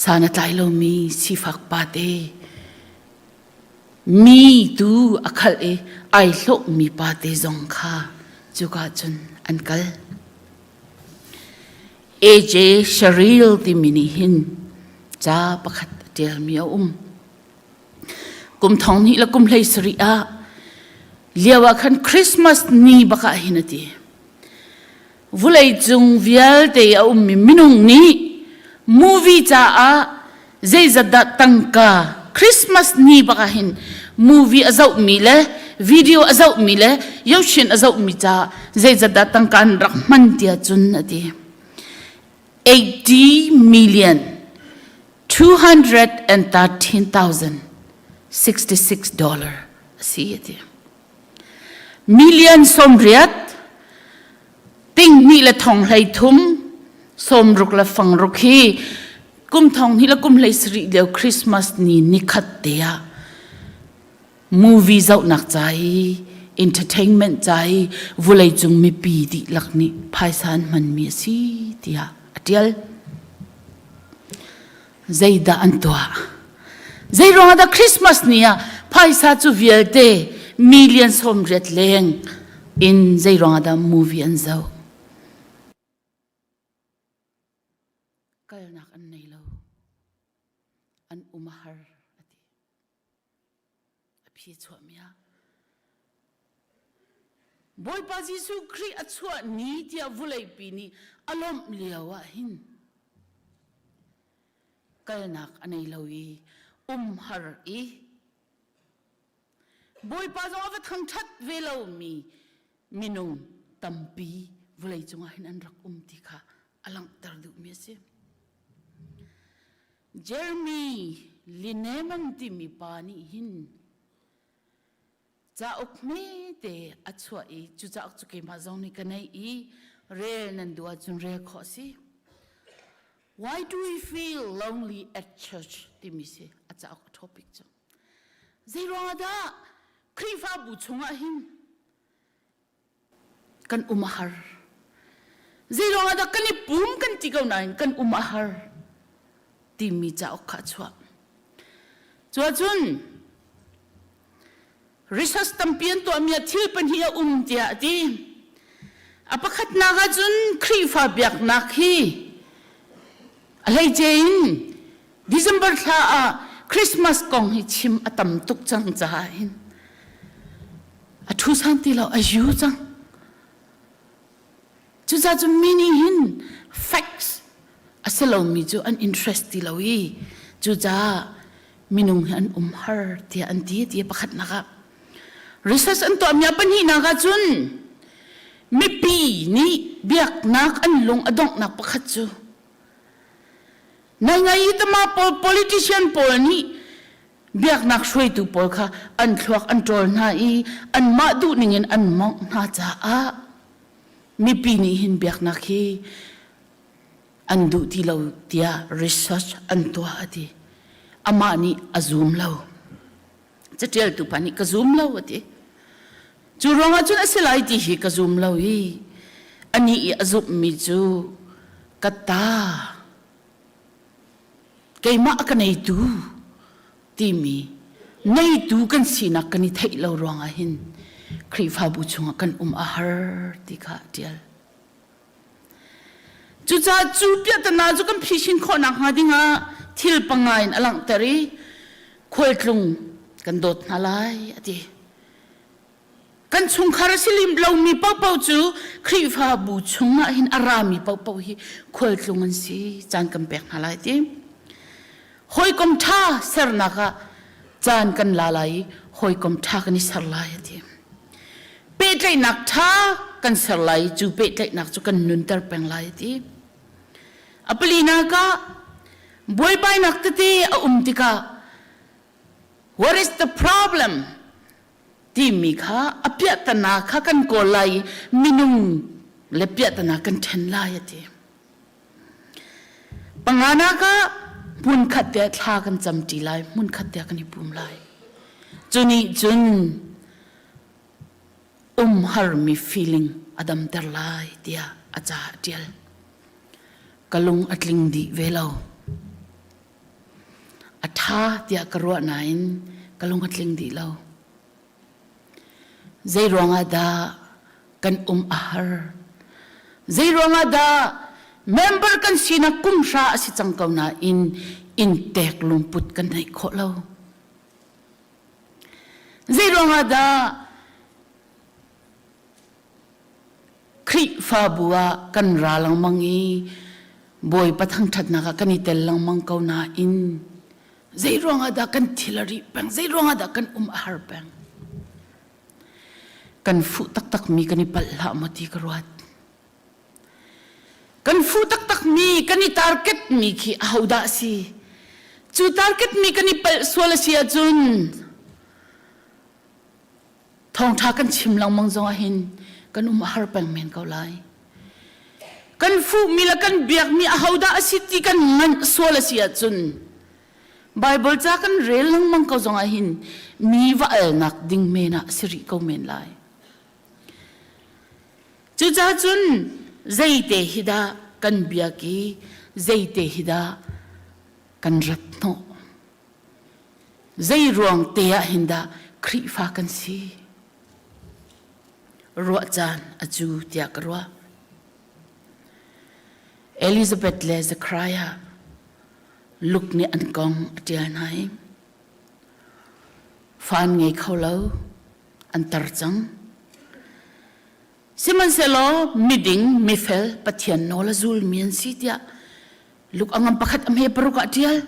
san a tlai lomi sifak pate mi tu a khalh i ai hlawhmi pate zong kha cuka cun an kal. AJ Sherrill timi nih hin ca pakhat a ṭialmi a um. Kum thong hnih le kum hlei sarih ah lio ah khan Christmas ni bak ah hin a ti. Vuleicung vialte a ummi minung nih movie caah zeizat dah tangka Christmas ni bak ah hin movie a zohmi le video a zohmi le yoshin a zohmi caah zeizat dah tangka an rak hman tiah cun a ti. 80 million 213,066 dollar a si a ti. Million 80 ting hnih le thong hlei thum sawmruk le fangruk hi kum thong hnih le kum hlei sarih lio Christmas ni nikhat te ah movie zohnak ca i entertainment ca i vuleicung mipi dihlak nih phaisa an hmanmi a si tiah a ṭial. Zeidah an tuah? Zei ruangah dah Christmas ni ah phaisa cu vialte million 80 leng in zei ruangah dah movie an zoh? Kalnak an nei lo. An um a har a ti. A phi chuahmi ah Bawipa Jesuh Khrih a chuah ni tiah vuleipi nih a lawmh lio ah hin kalnak a nei lo i umhar i Bawipa zong a va thangṭhat ve lomi minung tampi vawlei cungah hin an rak um ti kha a langhter duhmi a si. Jeremy Lineman timi pa nih hin cauk hmete a chuah i cu cauk cu keimah zong nih ka neih i rel nan duh ahcun rel khawh a si. Why do we feel lonely at church timi si a cauk a topic cu. Zei ruangah dah Khrihfabu chungah hin kan um a har. Zei ruangah dah kan i pum kan ti ko nain kan um a har timi cauk kha a chuah. Cuahcun research tampi an tuahmi ah thil pahnih a um tiah a ti. A pakhatnak ahcun Khrihfa biaknak hi a hleice in December thla ah Christmas kong hi chim a tam tuk cang caah hin a ṭhu san ti lo a yu cang. Cucaah cun mi nih hin facts a si lomi cu an interest ti lo i cucaah minung hi an um har tiah an ti ti pakhatnak ah research an tuahmi ah pahnihnak ah cun mipi nih biaknak an lung a donghnak pakhat cu nai i tama pawl politician pawl nih biaknak hruaitu pawl kha an thluak an ṭawl hna i anmah duhning in an mawngh hna caah mipi nih hin biaknak hi an duh ti lo tiah research an tuah a ti. Amah nih a zum lo. Caṭialtu pa nih ka zum lo a ti. Cu ruangah cun a si lai ti hi ka zum lo i anih i a zumhmi cu ka ta. Keimah a ka neitu timi neitu kan sinak kan i theih lo ruangah hin Khrihfabu chungah kan um a har ti kha a ṭial. Cucaah cu piahtana cu kan phisin khawh nakhnga dingah thil panga in a langhter i khualtlung kan dawt hna lai a ti. Kan chungkhar a si lomi paohpaoh cu Khrihfabu chungah hin a rami paohpaoh hi khualtlung an si caan kan pek hna lai ti. Hawikom ṭha sernak ah caan kan la lai i hawikom ṭha kan i ser lai a ti. Pehtlaihnak ṭha kan ser lai i cu pehtlaihnak cu kan nunter peng lai a ti. A palinak ah buaibainak tete a um tikah what is the problem timi kha a piahtana kha kan kawl lai i minung le piahtana kan ṭhen lai a ti. Panganak ah hmunkhat te thla kan camṭi lai, hmunkhat te kan i pum lai. Cu nih cun umharmi feeling a damter lai tiah a ca a ṭial. Ka lung a tling dih ve lo. A ṭha tiah ka ruah nain ka lung a tling dih lo. Zei ruangah dah kan um a har? Zei ruangah dah member kan sinak kum hra a si cang ko nain inntek lungput kan neih khawh lo? Zei ruangah dah Khrihfabu ah kan ra lengmang i Bawipa thangṭhatnak ah kan i tel lengmang ko nain zei ruangah dah kan thil a rih peng zei ruangah dah kan um a har peng kan fuh taktak mi kan i palh hlah maw ti ka ruat kan fuh taktak mi kan i target mi khi ahodah a si cu target mi kan i palh sual a si ahcun Thawngṭha kan chim lengmang zongah hin kan um a har peng men ko lai. Kan fuhmi le kan biakmi ahodah a si ti kan nganh sual a si ahcun Baibal ca kan rel lengmang ko zongah hin mi va alnak ding men ah a si rih ko men lai. Cucaah cun zeite hi dah kan biak i zeite hi dah kan rat hnawh? Zei ruang te ah hin dah Khrihfa kan si? Ruah caan a cu tiah ka ruah. Elizabeth le Zechariah Luke nih an kong a ṭial hna i fa an ngei kho lo, an tar cang. Sihmanhsehlaw miding, mifel, Pathian nawl a zulmi an si tiah Luke a ngam pakhat a hme paruk ah ṭial.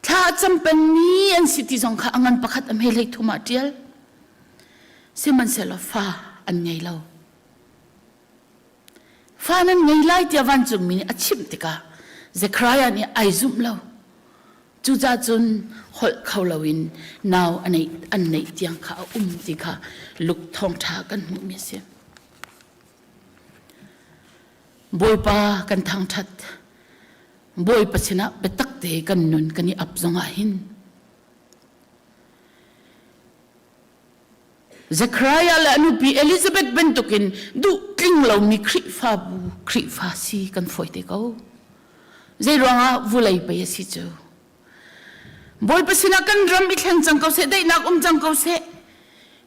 Thla a cam pengmi an si ti zong kha a ngan pakhat a hme hlei thum ah ṭial. Sihmanhsehlaw fa an ngei lo. Fa nan ngei lai tiah vancungmi nih a chimh tikah Zekhariah nih ai zumh lo. Cucaah cun holh kho loin nau a neih, an neih tiang kha a um ti kha Luke thawngṭha kan hmuhmi a si. Bawipa kan thangṭhat. Bawipa sinah biatak te kan nun kan i ap zongah hin Zechariah le a nupi Elizabeth bantukin duh tling lomi Khrihfabu Khrihfa si kan fawi te ko. Zei ruangah vulei pei a si cu. Bawipa sinah kan ram i thleng cang ko seh, daihnak um cang ko seh,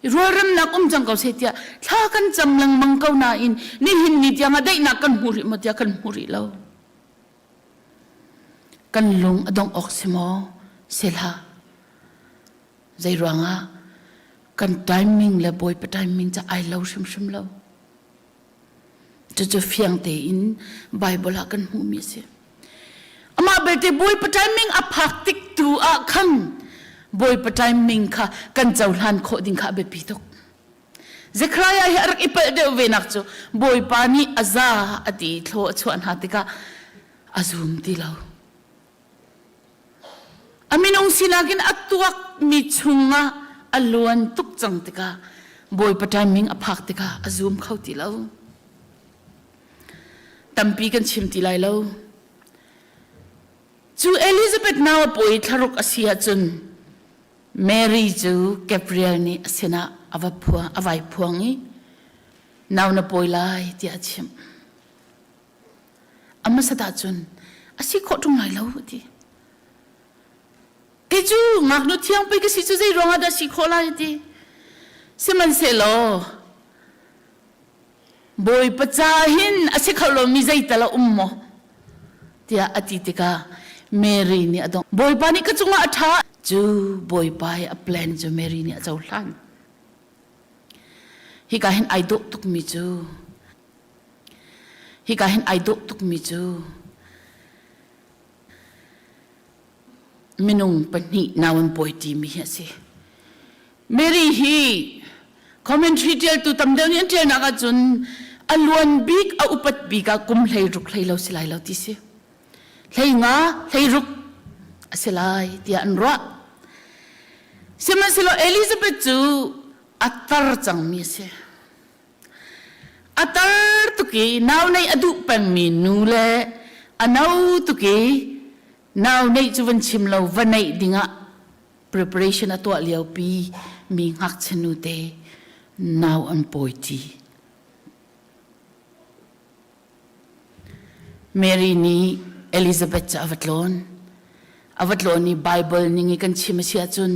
rualremnak um cang ko seh tiah thla kan cam lengmang ko nain nihin ni tiangah daihnak kan hmu rih maw tiah kan hmu rih lo. Kan lung a dongh awk si maw? Si hlah. Zei ruangah kan timing le Bawipa timing ca ai lo hrimhrim lo. Cucu fiang tein Bible ah kan hmuhmi a si. Amah belte Bawipa timing a phak tik tu ah khan Bawipa timing kha kan cohlan khawh ding kha a biapi tuk. Zechariah hi a rak i palh deuh ve nak cu Bawipa nih a za a ti i thlaw a chuah hna tikah a zum ti lo. A minung sinak in a tuakmi chungah a luan tuk cang tikah Bawipa timing a phak tikah a zum kho ti lo. Tampi kan chim ti lai lo. Cu Elizabeth nau a pawi thlaruk a si ahcun Mary cu Gabriel nih a sinah a va phuang, a vai phuang i nau na pawi lai tiah a chimh. A hmasat ahcun a si khawh ṭung lai lo a ti. Kei cu ngaknu thiang pei ka si cu zei ruangah dah si khawh lai ti. Sihmanhsehlaw Bawipa ca hin a si kho lomi zeital a um maw? tiah a ti tikah Mary nih a dongh. Bawipa nih ka cungah a ṭha. Cu Bawipa i a plan cu Mary nih a cohlan. Hika hin ai dawh tukmi cu hika hin ai dawh tukmi cu minung pahnih nau an pawi ṭimi hi a si. Mary hi commentary ṭialtu tam deuh nih an ṭialnak ahcun a luan bik a upat bik ah kum 16 hlei lo si lai lo ti si. 15 16 a si lai tiah an ruah. Sihmanhsehlaw Elizabeth cu a tar cangmi a si. A tar tuk i nau neih a duh pengmi nu le a no tuk i nau neih cu van chim lo va neih dingah preparation a tuah liopi mi ngakchia nute nau an pawi ṭi. Mary nih Elizabeth cu a va tlawn. A va tlawn i Bible ning i kan chim a si ahcun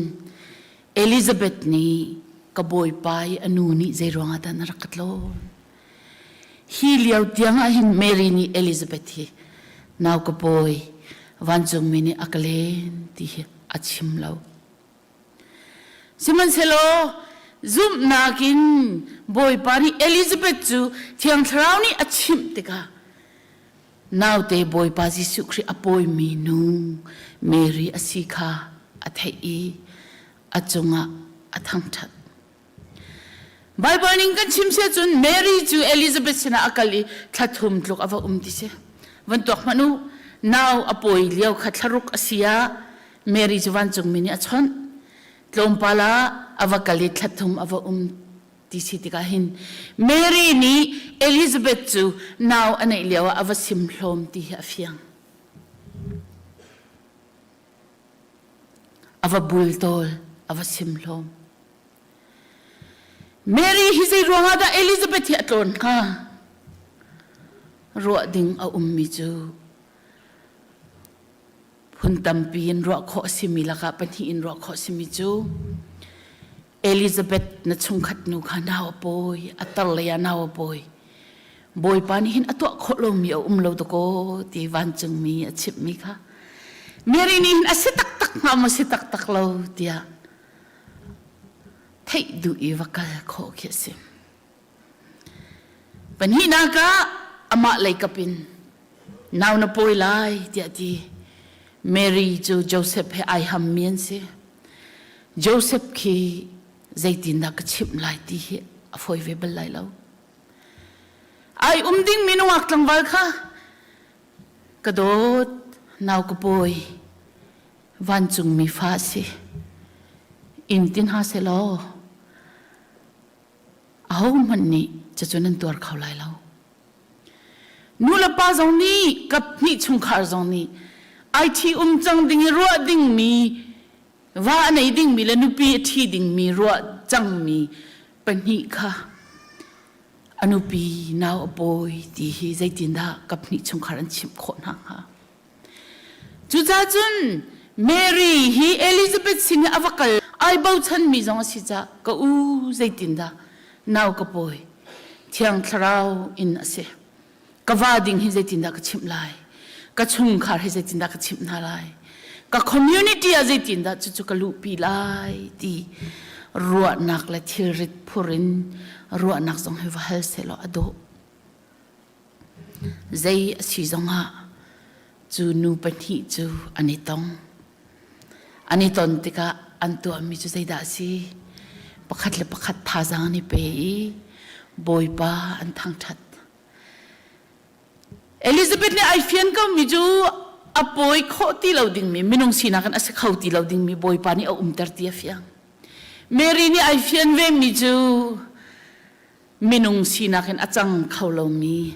Elizabeth nih ka bawipa i a nu nih zei ruangah dah na rak ka tlawn? Hi lio tiang ah hin Mary nih Elizabeth hi nau ka pawi vancungmi nih a ka len ti hi a chim lo. Sihmanhsehlaw zumhnak in Bawipa nih Elizabeth cu Thiang Thlarau nih a chimh tikah naute Bawipa Jesuh Khrih a pawimi nu Mary a si kha a theih i a cungah a thangṭhat. Baibal ning kan chim si ahcun Mary cu Elizabeth sinah a kal i thla thum tluk a va um ti si. Van tuak hmanh u, nau a pawi lio kha thlaruk a si ah Mary cu vancungmi nih a chawnh. Tlawmpal ah a va kal i thla thum a va um ti si tikah hin Mary nih Elizabeth cu nau a neih lio ah a va sim hlawm ti hi a fiang. A va bultawl, a va sim hlawm. Mary hi zei ruangah dah Elizabeth hi a tlawn hnga? Ruah ding a ummi cu phun tampi in ruah khawh a simi lakah pahnih in ruah khawh a simi cu Elizabeth na chungkhat nu kha nau a pawi, a tar lei ah nau a pawi. Bawipa nih hin a tuah khawh lomi a um lo dakaw ti vancungmi a chimhmi kha Mary nih hin a si taktak hnga maw si taktak lo tiah theih duh i va kal khawh khi a si. Pahnihnak ah amah lei kap in nau na pawi lai tiah ti. Mary cu Joseph he ai hammi an si. Joseph khi zeitindah ka chimh lai ti hi a fawi ve bal lai lo. Ai um ding mi nungak tlangval kha ka dawt nau ka pawi vancungmi fa a si. Inn ti hna sehlaw ahohmanh nih cucu nan tuar kho lai lo. Nu le pa zong nih kaphnih chungkhar zong nih ai ṭhi um cang ding i ruah dingmi va a nei dingmi le nupi a ṭhi dingmi ruah cangmi pahnih kha a nupi nau a pawi ti hi zeitindah kaphnih chungkhar an chimh khawh hna hnga? Cucaah cun Mary hi Elizabeth sin i a va kal ai bochanmi zong a si caah ka u zeitindah nau ka pawi Thiang Thlarau in a si. Ka va ding hi zeitindah ka chimh lai? Ka chungkhar hi zeitindah ka chimh hna lai? Ka community ah zeitindah cucu ka luhpi lai ti ruahnak le thilrit phur in ruahnak zong hi va hal sehlaw a dawh. Zei a si zongah cu nu pahnih cu an i tong. An i ton tikah an tuahmi cu zeidah a si? Pakhat le pakhat thazaang an i pe i Bawipa an thangṭhat. Elizabeth nih ai fian komi cu a pawi khawh ti lo dingmi minung sinak in a si kho ti lo dingmi Bawipa nih a umter ti a fiang. Mary nih ai fian vemi cu minung sinak in a cang kho lomi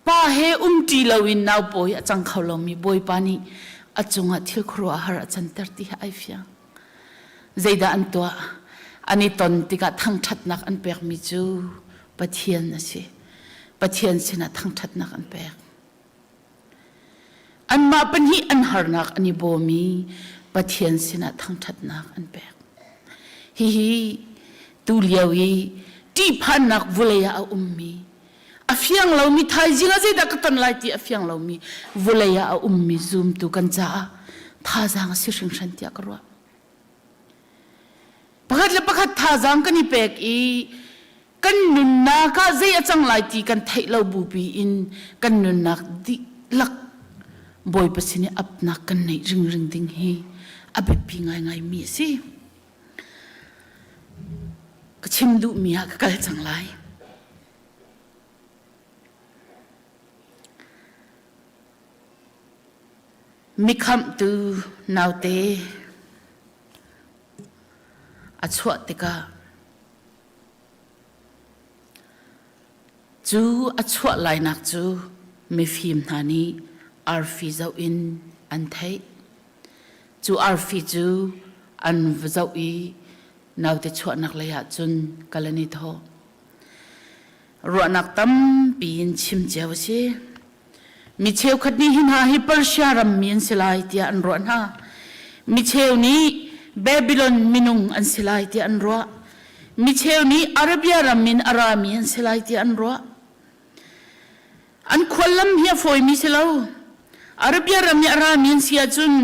pa he umṭi loin naupawi a cang kho lomi Bawipa nih a cungah thil khuaruahhar a canter ti hi ai fiang. Zeidah an tuah? An i ton tikah thangṭhatnak an pekmi cu Pathian a si. Pathian sinah thangṭhatnak an pek. Anmah pahnih an harnak an i bawm i. Pathian sinah thangṭhatnak an pek. Hihi tu lio i ṭihphannak vulei ah a ummi, a fiang lomi thaizing ah zeidah ka ton lai ti a fiang lomi vulei ah a ummi zumtu kan caah thazaang a si hringhran tiah ka ruah. Pakhat le pakhat thazaang kan i pek i kan nunnak ah zei a cang lai ti kan theih lo bupi in kan nunnak dihlak Bawipa sin i apnak kan neih ringring ding hi a biapi ngaingai mi a si. Ka chim duhmi ah ka kal cang lai. Mikhamhtu naute a chuah tikah Cu a chuah lainak cu mifim hna nih arfi zoh in an theih. Cu arfi cu an va zoh i naute chuahnak lei ah cun kal an i thawh. Ruahnak tampi in chim cio a si. Mi cheukhat nih hi hna hi Persia rammi an si lai tiah an ruah hna. Mi cheu nih Babylon minung an si lai tiah an ruah. Mi cheu nih Arabia ram in a rami an si lai tiah an ruah. An khuallam hi a fawimi si lo. Arabia ram i a rami an si ahcun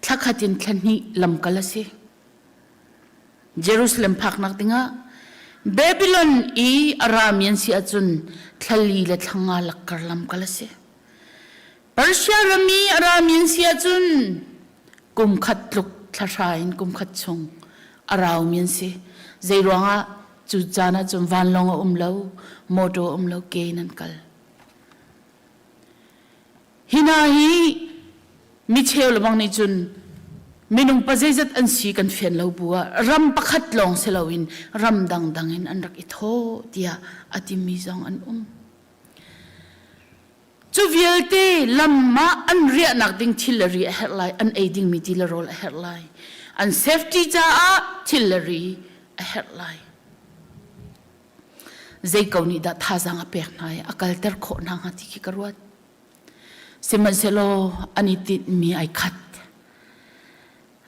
thla khat in thla hnih lamkal a si. Jerusalem phaknak dingah Babylon i a rami an si ahcun thlali le thlanga lakkar lamkal a si. Persia ram i a rami an si ahcun kum khat tluk thlahra in kum khat chung a raumi an si. Zei ruangah cu caan ahcun vanlawng a um lo, motor a um lo, ke in an kal. Hi hna hi micheu lebang nih cun minung pa zeizat an si kan fian lo bu ah ram pakhat lawng si loin ram dangdang in an rak i thawh tiah a timi zong an um. Cu vialte lam ah an riahnak ding thil le ri a herh lai, an ei dingmi ti le rawl a herh lai, an safety caah thil le ri a herh lai. Zei ko nih dah thazaang a pek hna i a kalter khawh hna hnga ti khi ka ruat. Sihmanhsehlaw an i tinhmi ai khat.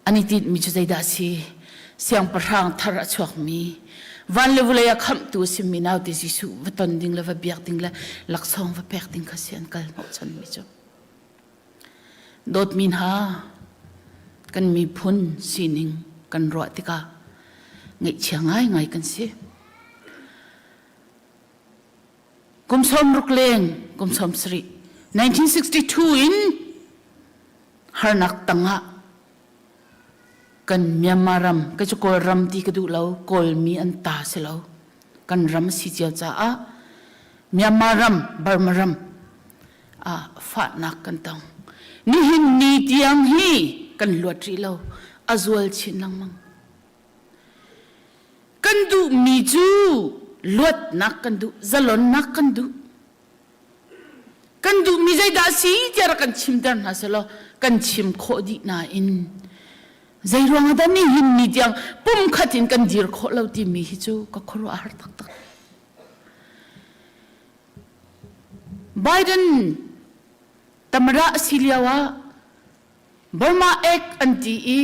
An i tinhmi cu zeidah a si? Siangpahrang thar a chuakmi, van le vulei a khamhtu a simi naute Jesuh va ton ding le va biak ding le laksawng va pek ding kha si an kal hnawhchanmi cu. Dawtmi hna, kan miphun sining kan ruah tikah ngaihchia ngaingai kan si. Kum 60 leng, kum 70, 1962 in harnak tangah kan Myanmar ram, ka cu Kawlram ti ka duh lo, Kawlmi an ta si lo. Kan ram si cio caah Myanmar ram, Burma ram ah fahnak kan tong. Nihin ni tiang hi kan luat rih lo, a zual chin lengmang. Kan duhmi cu luatnak kan duh, zalonnak kan duh. Kan duhmi zeidah a si tiah rak kan chimter hna selaw kan chim khawh dih nain zei ruangah dah nihin ni tiang pumkhat in kan dir khawh lo timi hi cu ka khuaruah a har taktak. Biden tamara a si lio ah Burma Act an ti i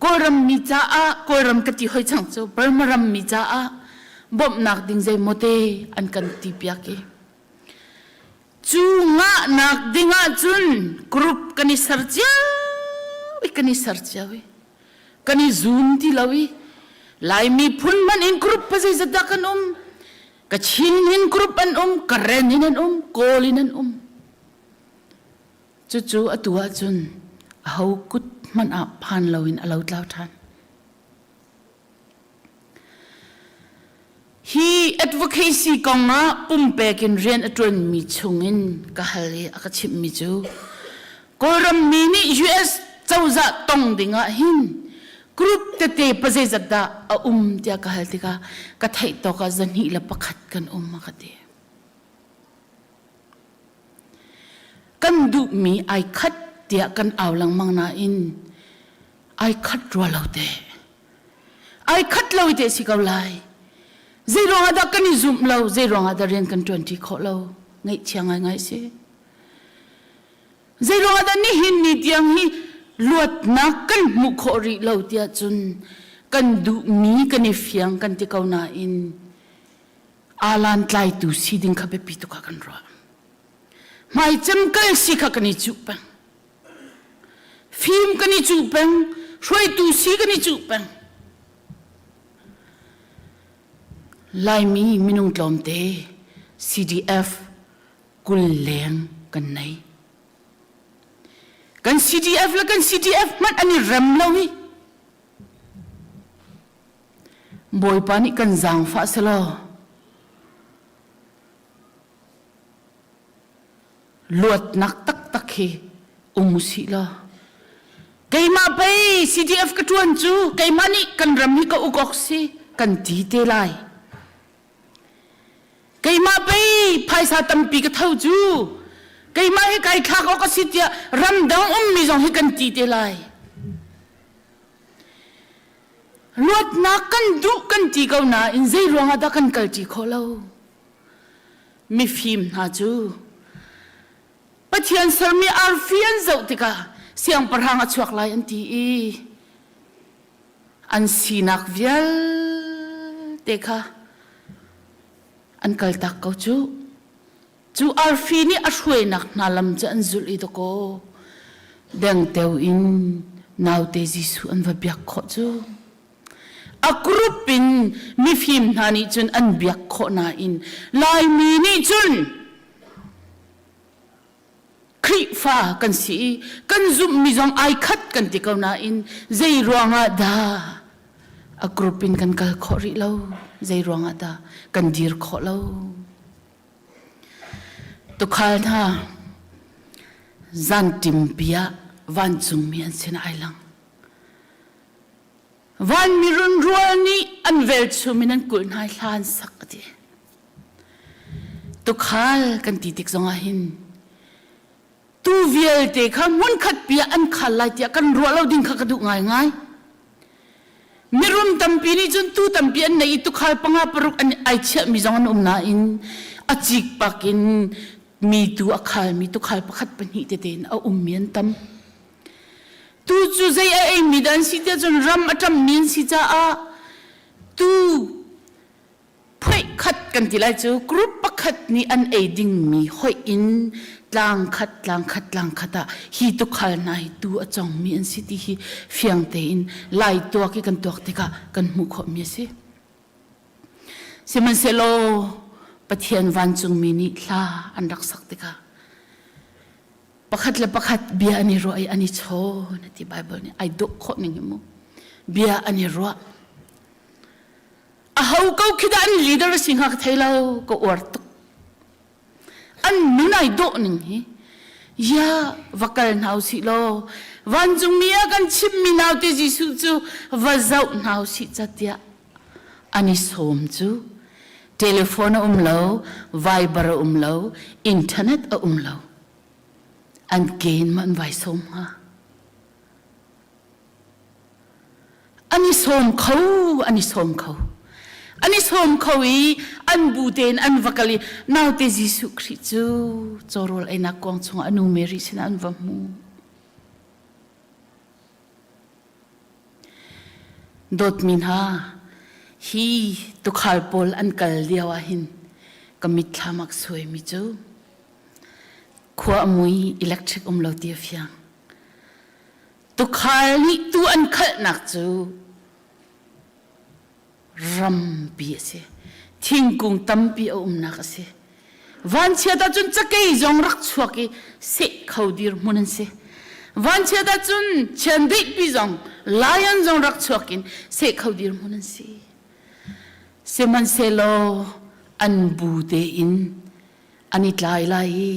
Kawlram mi caah Kawlram ka ti hoi cang cu Burma ram mi caah bawmhnak ding zeimaw te an kan ti piak i cu ngahnak ding ahcun group kan i ser cio i kan i ser cio i kan i zum ti lo i Laimi phun hmanh in group pa zeizat dah kan um Kachin in group an um Karen in an um Kawl in an um Cucu atu ahcun aho kut hmanh ah phan loin a lotlau ṭhan. Hi advocacy kong ah pumpek in rian a ṭuanmi chungin ka hal i a ka chimhmi cu Kawlram mi nih US cozah tong ding ah hin group tete pazeizat dah a um tiah ka hal tikah ka theih tawk ah 201 kan um a ka ti. Kan duhmi ai khat tiah kan au lengmang nain ai khat rua lo te. Ai khat lo te si ko lai. Zei ruangah dah kan i zumh lo, zei ruangah dah rian kan ṭuanṭi khawh lo, ngaihchia ngaingai si. Zei ruangah dah nihin ni tiang hi Luatnak kan hmuh khawh rih lo tiah cun kan duhmi kan i fiang kan ti ko nain alan tlaitu si ding kha biapi tuk ah kan ruah. Hmaicem kal si kha kan i cuh peng. Fim kan i cuh peng, hruaitu si kan i cuh peng. Laimi minung tlawmte CDF 20 leng kan nei. Kan CDF le kan CDF hmanh an i rem lo hi. Bawipa nih kan zaangfah selaw luatnak taktak hi um usih law keimah pei CDF ka ṭuan cu keimah nih kan ram hi ka uk awk si kan ti te lai. Keimah pei phaisa tampi ka tho cu keimah hi kai thlak awk a si tiah ramdang ummi zong hi kan ti te lai. Luatnak kan duh kan ti ko nain zei ruangah dah kan kalṭi khawh lo? Mifim hna cu Pathian sermi arfi an zoh tikah siangpahrang a chuak lai an ti i an sinak vialte kha an kaltak ko cu. Cu arfi nih a hruainak hna lam cu an zulh i dakaw dengteo in naute Jesuh an va biak khawh cu. A group in mifim hna nih cun an biak khawh nain Laimi nih cun Khrihfa kan si i kan zumhmi zong ai khat kan ti ko nain zei ruangah dah a group in kan kal khawh rih lo? Zei ruangah dah kan dir khawh lo? Tukhal hna zanṭimpi ah vancungmi an sinah ai lang. Vanmi runrual nih an velchum in an kulh hna i hla an sak a ti. Tukhal kan ti tik zongah hin tu vialte kha hmunkhat pi ah an khal lai tiah kan ruah lo ding kha ka duh ngaingai. Mirum tampi nih cun tu tampi an nei i tukhal panga paruk an ai chiahmi zong an um nain a cikpak in mi tu a khalmi tukhal pakhat pahnih tete in a ummi an tam. Tu cu zei a eimi dah an si tiah cun ram a ṭammi an si caah tu phoih khat kan ti lai cu group pakhat nih an ei dingmi hoih in tlang khat tlang khat tlang khat ah hi tukhal hna hi tu a congmi an si ti hi fiang tein lai tuak i kan tuak tikah kan hmuh khawhmi a si. Sihmanhsehlaw Pathian vancungmi nih hla an rak sak tikah pakhat le pakhat bia an i ruah i an i chawn ti Bible nih ai dawh khawh ning hi mu bia an i ruah aho ko khi dah an leader a si hnga ka thei lo ka uar tuk an nun ai dawh ning hi ya va kal hna usih law vancungmi ah kan chimmi naute Jesuh cu va zoh hna usih ca tiah an i sawm cu telephone a um lo viber a um lo internet a um lo an ken ma an vai sawm hnga An i sawm kho, an i sawm kho. An i sawm kho i an bu tein an va kal i naute Jesuh Khrih cu cawrawl einak kuang chungah a nu Mary sinah an va hmu. Dawtmi hna, hi tukhal pawl an kal lio ah hin ka mitthlam ak suaimi cu khua a mui electric um lo ti a fiang. Tukhal nih tuu an khalhnak cu rampi a si. Thingkung tampi a umnak a si. Vanchiat ahcun cakei zong rak chuak i seh kho dirhmun an si. Vanchiat ahcun chiandeihpi zong lion zong rak chuak in seh kho dirhmun an si. Sihmanhsehlaw an bu tein an i tlai lai i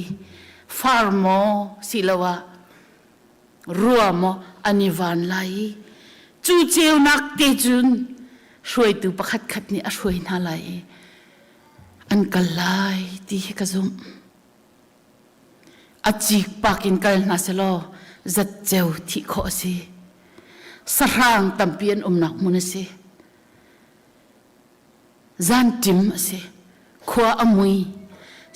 far maw siloah rua maw an i van lai i cu ceunak te cun hruaitu pakhat khat nih a hruai hna lai i an kal lai ti hi ka zumh. A cikpak in kal hna selaw zatceu thih khawh a si. Sahrang tampi an umnak hmun a si. Zanṭim a si. Khua a mui.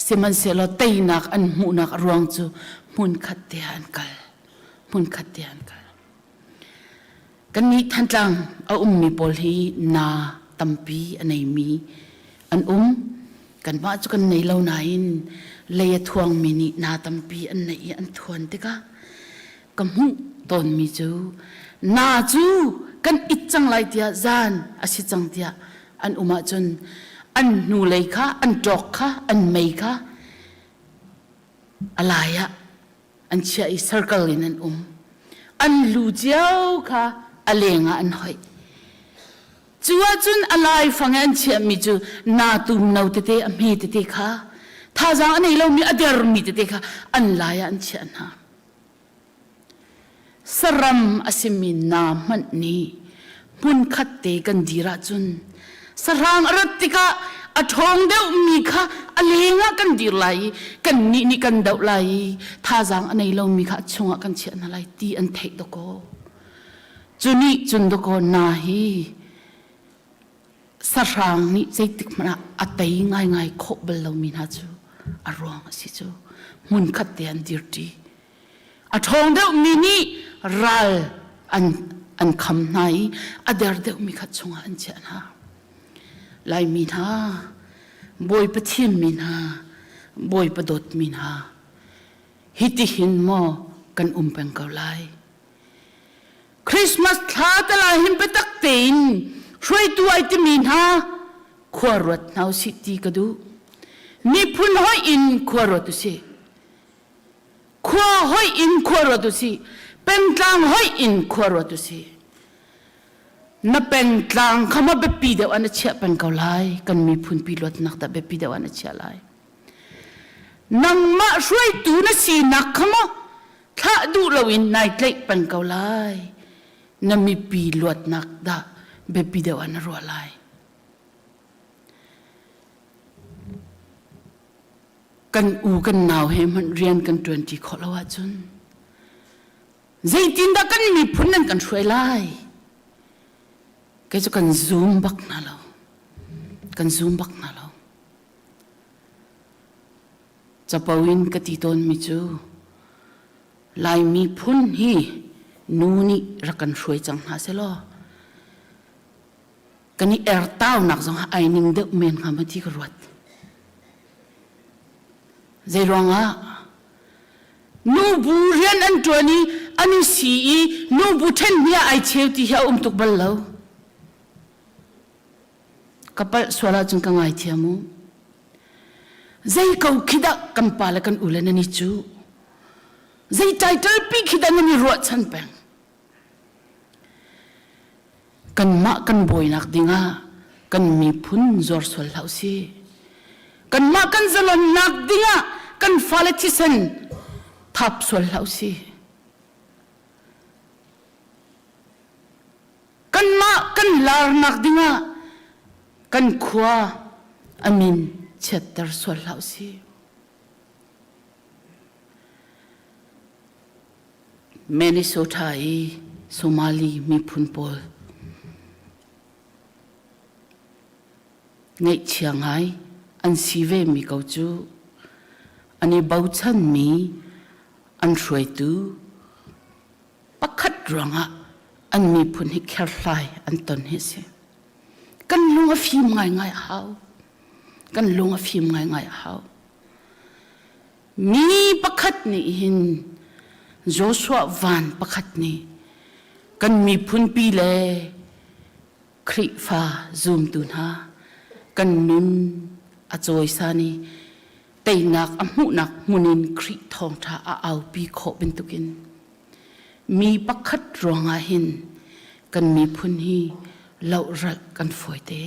Sihmanhsehlaw teinak an hmuhnak a ruang cu hmunkhat te ah an kal. Hmunkhat te ah an kal. Kannih Thantlang a ummi pawl hi na tampi a neimi an um. Kanmah cu kan nei lo nain lei a thuangmi nih na tampi an neih i an thuan tikah ka hmuh tawnmi cu na cu kan it cang lai tiah zan a si cang tiah an um ahcun an hnulei kha an ṭawk kha an mei kha a lai ah an chiah i circle in an um an lu cio kha a leng ah an hoih cu ahcun a laifang i an chiahmi cu naa tum no tete a hme tete kha thazaang a nei lomi a dermi tete kha an lai ah an chiah hna Saram a simi naa hmanh nih hmunkhat te kan dir ahcun sahrang a rat tikah a ṭhawng deuhmi kha a lengah kan dir lai i kannih nih kan doh lai i thazaang a nei lomi kha a chungah kan chiah hna lai ti an theih dawkaw. Cu nih cun dawkaw na hi sahrang nih zeitik hmanh ah a tei ngaingai khawh bal lomi hna cu a ruang a si cu hmunkhat te an dirṭi. A ṭhawng deuhmi nih ral an, an kham hna i a der deuhmi kha chungah an chiah hna. Laimi hna, Bawipa thimmi hna, Bawipa dawtmi hna, hitihin maw kan um peng ko lai? Christmas thla tal ah hin biatak tein hruaitu ai timi hna khua ruat hna usih ti ka duh. Miphun hoih in khua ruat usih. Khua hoih in khua ruat usih. Pengtlang hoih in khua ruat usih. Na pengtlang kha ma biapi deuh ah na chiah peng ko lai. Kan miphun pi luatnak dah biapi deuh ah na chiah lai. Nangmah hruaitu na sinak kha maw thlah duh loin nai tlaih peng ko lai. Na mipi luatnak dah biapi deuh ah na ruah lai. Kan u kan nau he hmanh rian kan ṭuanṭi khawh lo ahcun zeitindah kan miphun nan kan hruai lai? Kei cu kan zum bak hna lo. Kan zum bak hna lo. Capo in ka ti tawnmi cu Laimi phun hi nu nih rak kan hruai cang hna selaw kan i ertaunak zong ai ning deuh men hnga ma ti ka ruat. Zei ruangah nubu rian an ṭuan i an i si i nubu ṭhen hni ah ai cheu ti hi a um tuk bal lo. Ka palh sual ahcun ka ngaithiam u. Zei ko khi dah kan pa le kan u le nan i cuh? Zei title pi khi dah nan i ruahchan peng? Kanmah kan bawinak dingah kan miphun zuar sual hlah usih. Kanmah kan zalonnak dingah kan fale thisen thap sual hlah usih. Kanmah kan larnak dingah kan khua a min chiatter sual hlah usih. Minnesota i Somali miphun pawl ngaihchia ngai an si ve mi ko cu an i bochanmi an hruaitu pakhat ruangah an miphun hi kherhlai an ton hi a si. Kan lung a fim ngaingai a hau. Kan lung a fim ngaingai a hau. Mi pakhat nih hin Joshua van pakhat nih kan miphunpi le Khrihfa zumtu hna kan nun a cawisan i teinak a hmuhnak hmun in Khrih thawngṭha a aupi khawh bantukin mi pakhat ruangah hin kan miphun hi lohral kan fawite.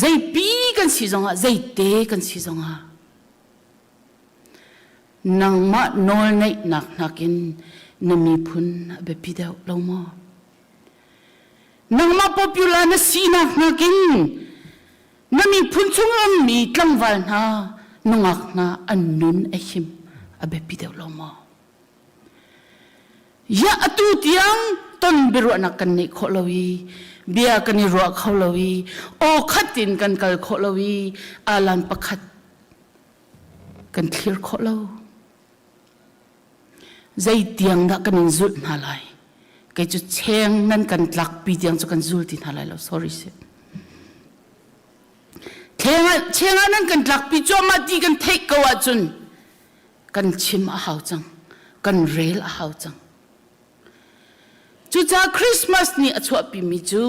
Zeipi kan si zongah zeite kan si zongah nangmah nawlngeihnak nakin na miphun a biapi deuh lo maw? Nangmah popular na sinak nakin na miphun chung ummi tlangval hna nungak hna an nun a him a biapi deuh lo maw? Ya atu tiang ton biaruahnak kan neih khawh lo i bia kan i ruah kho lo i aw khat in kan kal khawh lo i alan pakhat kan thlir khawh lo. Zei tiang dah kan in zulh hna lai? Kei cu cheng nan kan tlak pi tiang cu kan zul ti hna lai lo. Sorry si. Cheng ah nan kan tlak pi cuahmah ti kan theih ko ahcun kan chim a hau cang. Kan rel a hau cang. Cucaah Christmas nih a chuahpimi cu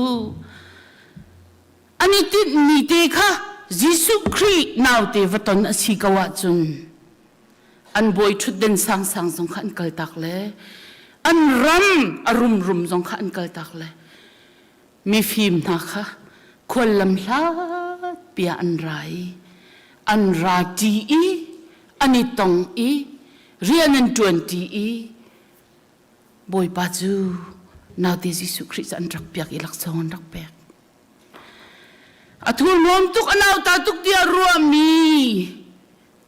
an i tinhmi te kha Jesuh Khrih naute va ton a si ko ahcun an bawi ṭhutden sangsang zong kha an kaltak le an ram a rumrum zong kha an kaltak le mifim hna kha khuallam hlat piah an ra i an ra ṭi i an i tong i rian an ṭuan ṭi i Bawipa cu naute Jesuh Khrih cu an rak piak i laksawng an rak pek. A thurhnawm tuk a nauta tuk tiah ruahmi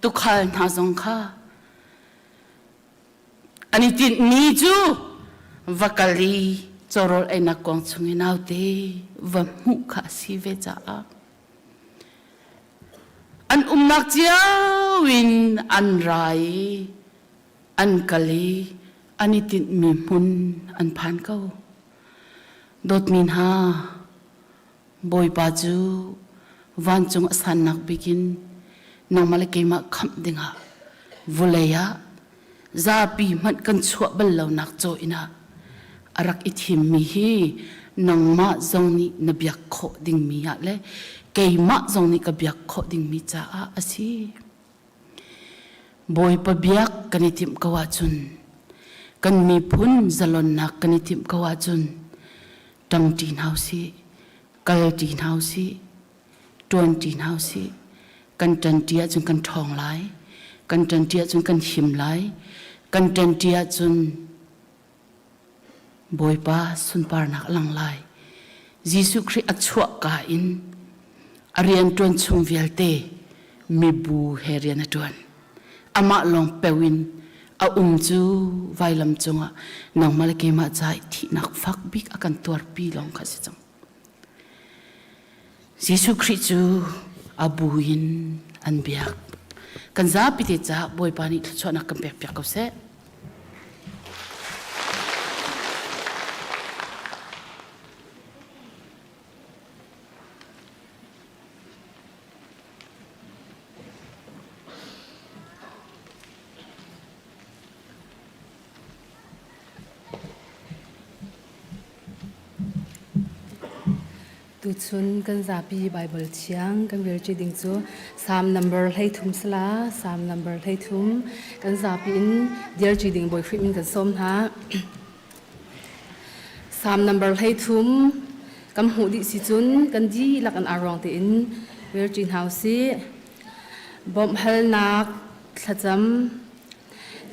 tukhal hna zong kha an i tinhmi cu va kal i cawrawl einak kuang chung i naute va hmuh kha a si ve caah an umnak cio in an ra i an kal i an i tinhmi hmun an phan ko. Dawtmi hna, Bawipa cu vancung a sannak bik in nangmah le keimah khamh dingah vulei ah zapi hmanh kan chuah bal lonak caw inn ah a rak i thimmi hi nangmah zong nih na biak khawh dingmi ah le keimah zong nih ka biak khawh dingmi caah a si. Bawipa biak kan i timh ko ahcun kan miphun zalonnak kan i timh ko ahcun ṭangṭi hna usih, kalṭi hna usih, ṭuanṭi hna usih. Kan ṭanṭi ahcun kan ṭhawng lai, kan ṭanṭi ahcun kan him lai, kan ṭanṭi ahcun Bawipa sunparnak a lang lai. Jesuh Khrih a chuahka in a rianṭuan chung vialte mibu he rian a ṭuan. Amah lawng peu in a um cu vailam cungah nangmah le keimah ca i thihnak fak bik a kan tuarpi lawng kha a si cang. Jesuh Khrih cu a bu in an biak. Kan zapi te caah Bawipa nih thluachuahnak kan pekpiak ko seh. Tuchun kan zapi Baibal thiang kan relṭi ding cu Psalm number 33 sala Psalm number 33 kan zapi in dirṭi ding Bawi Khrih min kan sawm hna. Psalm number 33 kan hmuh dih si cun kan dihlak an arwang tein relṭi hna usih. Bawmhhalnak thlacam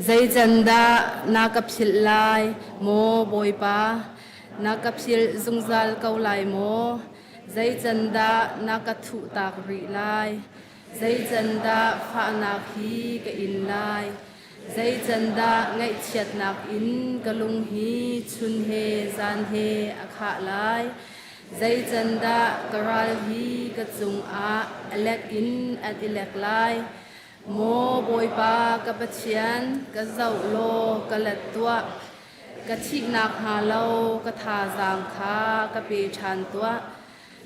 Zei can dah na ka philh lai, maw Bawipa? Na ka philh zungzal ko lai maw? Zei can dah na ka thuhtak rih lai? Zei can dah fahnak hi ka in lai? Zei can dah ngaihchiatnak in ka lung hi chun he zan he a khah lai? Zei can dah ka ral hi ka cungah a lek in an i lek lai? Maw Bawipa ka Pathian, ka zoh law ka let tuah. Ka thih nakhnga lo ka thazaang kha ka pe ṭhan tuah.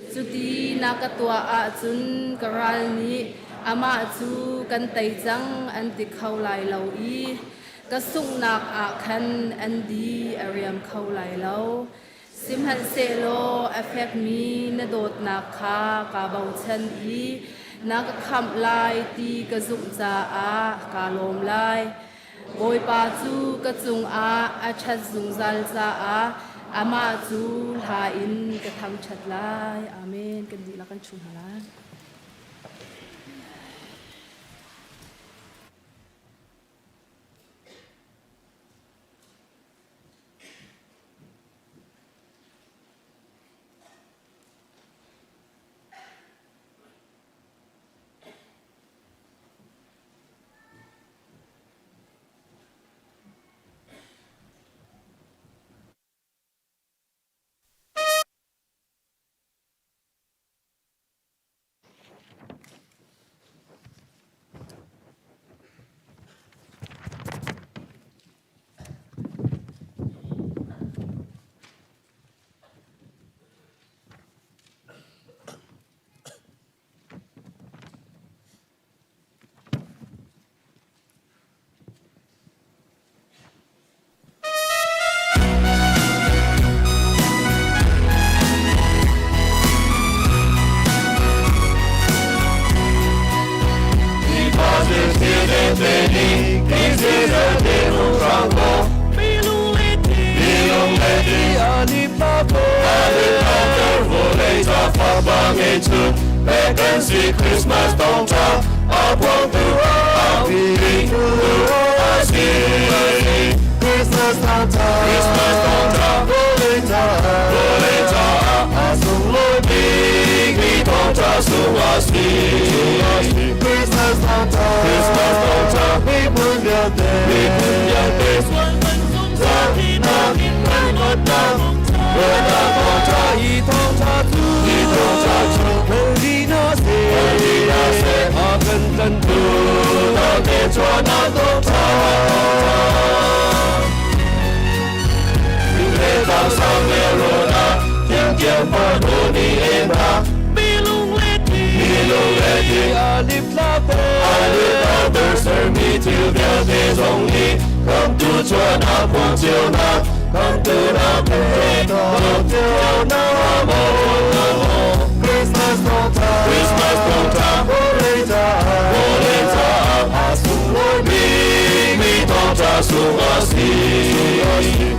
Cuti na ka tuah ahcun ka ral nih amah cu kan tei cang an ti kho lai lo i ka sunghnak ah khan an di a riam kho lai lo. Sihmanhsehlaw a fekmi na dawtnak kha kaa bochan i na ka khamh lai ti ka zumh caah kaa lawm lai. Bawipa cu ka cungah a ṭhat zungzal caah amah cu hla in ka thangṭhat lai. Amen. Kan dihlak kan ṭhu hna lai. Fapa ngeihchun pek kan si Christmas thawngṭha a phuangtu a phi a si. Christmas thawngṭha Christmas thawngṭha vawlei caah vawlei caah a sunglawi bikmi thawngṭha sung a si. Christmas thawngṭha Christmas thawngṭha miphun vialte miphun vialte Zawtnak in luatnak thawngṭha hi thawngṭha cu hi thawngṭha cu Melina se Melina se a kan tlantu naute chuahnak thawngṭha Le tlang sang le rawn ah thiangthiang fanu ni en ah Milung le ti Milung le ti a lip thlate a lip thlate sermi thil vialte zong nih Khamtu chuahnak phuang cionak Khamtu nak phuang cionak Christmas thawngṭha Christmas thawngṭha vawlei caah vawlei caah a sunglawi bikmi thawngṭha sung a si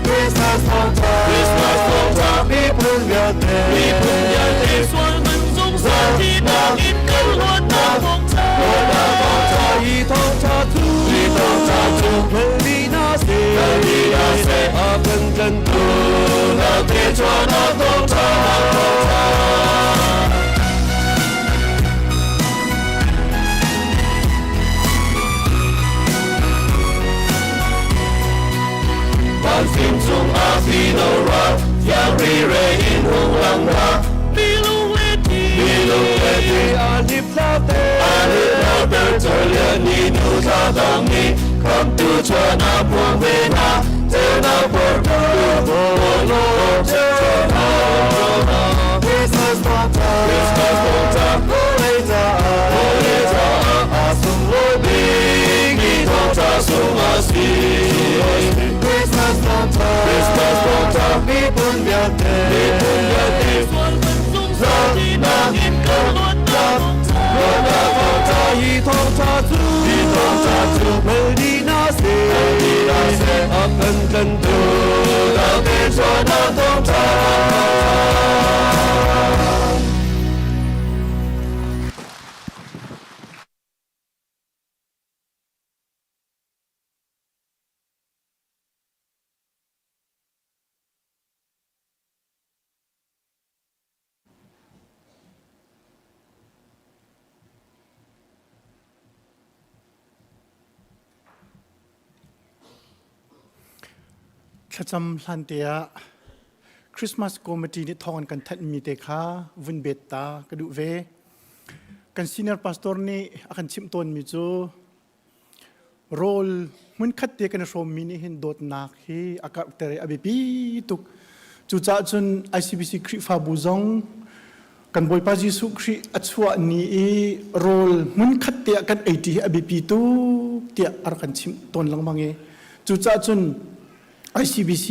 Christmas thawngṭha Christmas thawngṭha miphun vialte miphun vialte sual man zungzal thihnak in kan luatnak thawngṭha luatnak thawngṭha hi thawngṭha cu hi thawngṭha cu Melina se Melina se a kan tlantu naute chuahnak thawngṭha thawngṭha Van fim cung ah fino ra thiang rire in hung lang ra Bilung le ti Bilung le ti a lip thlate a lip thlate cholian ni nu thla dang ni khamtu chuana phuang ve na ceunak phortu lo Christmas thawngṭha Christmas thawngṭha vawlei caah vawlei caah a sunglawi bikmi thawngṭha sung a si Christmas thawngṭha Christmas thawngṭha miphun vialte miphun vialte zalnak in kan luatnak luatnak thawngṭha hi thawngṭha cu hi thawngṭha cu Melina se Melina se a kan tlantu naute chuahnak thawngṭha Thlacam hlan te ah Christmas committee nih thawng an kan thanhmi te kha vun bet ta ka duh ve. Kan senior pastor nih a kan chimh tawnmi cu Rawl hmunkhat te kan i hrawmmi nih hin dawtnak hi a karhter i a biapi tuk. Cucaah cun ICBC Khrihfabu zong kan Bawipa Jesuh Khrih a chuah ni i rawl hmunkhat te ah kan eiṭi hi a biapi tuk tiah a rak kan chimh tawn lengmang i cucaah cun ICBC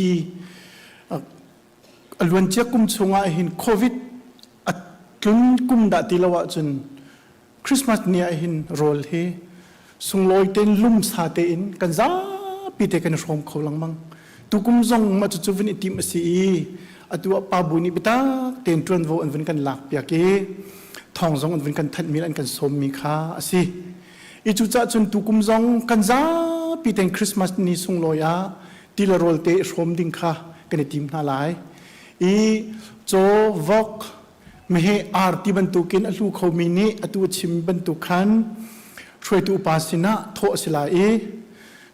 a luancia kum chungah hin COVID a tlun kum dah ti lo ahcun Christmas ni ah hin rawl hi sunglawi tein lumsa tein kan zapi te kan i hrawm kho lengmang. Tukum zong mah cucu vun i timh a si i atu ah pa bu nih biatak tein ṭuanvo an vun kan lak piak i thawng zong an vun kan thanhmi le an kan sawmmi kha a si. I cucaah cun tukum zong kan zapi tein Christmas ni sunglawi ah ti le rawl te i hrawm ding kha kan i tim hna lai. I caw, vok, Meheh ar ti bantukin a hlu khomi nih atu a chim bantuk khan hruaitu upa sinah thawh a si lai i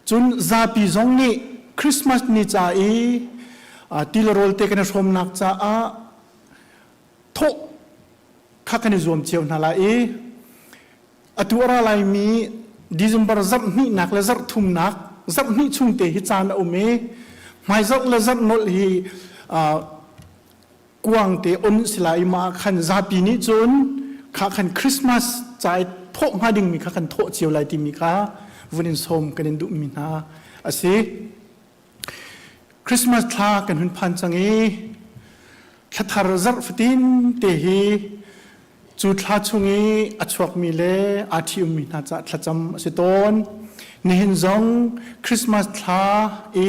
cun zapi zong nih Christmas ni ca i ti le rawl te kan i hrawmnak caah thawh kha kan i zuam cio hna lai i atu a ra laimi December zarh hnihnak le zarh thumnak zarh hnih chung te hi caan a um i hmaizarh le zarh nolh hi kuang te on si lai i mah khan zapi nih cun kha khan Christmas ca i thawh hnga dingmi kha kan thawh cio lai timi kha vun in sawm kan in duhmi hna a si. Christmas thla kan hun phan cang i thlathar zarh fatin te hi cu thla chung i a chuakmi le aa ṭhi-ummi hna caah thlacam a si tawn. Nihin zong Christmas thla i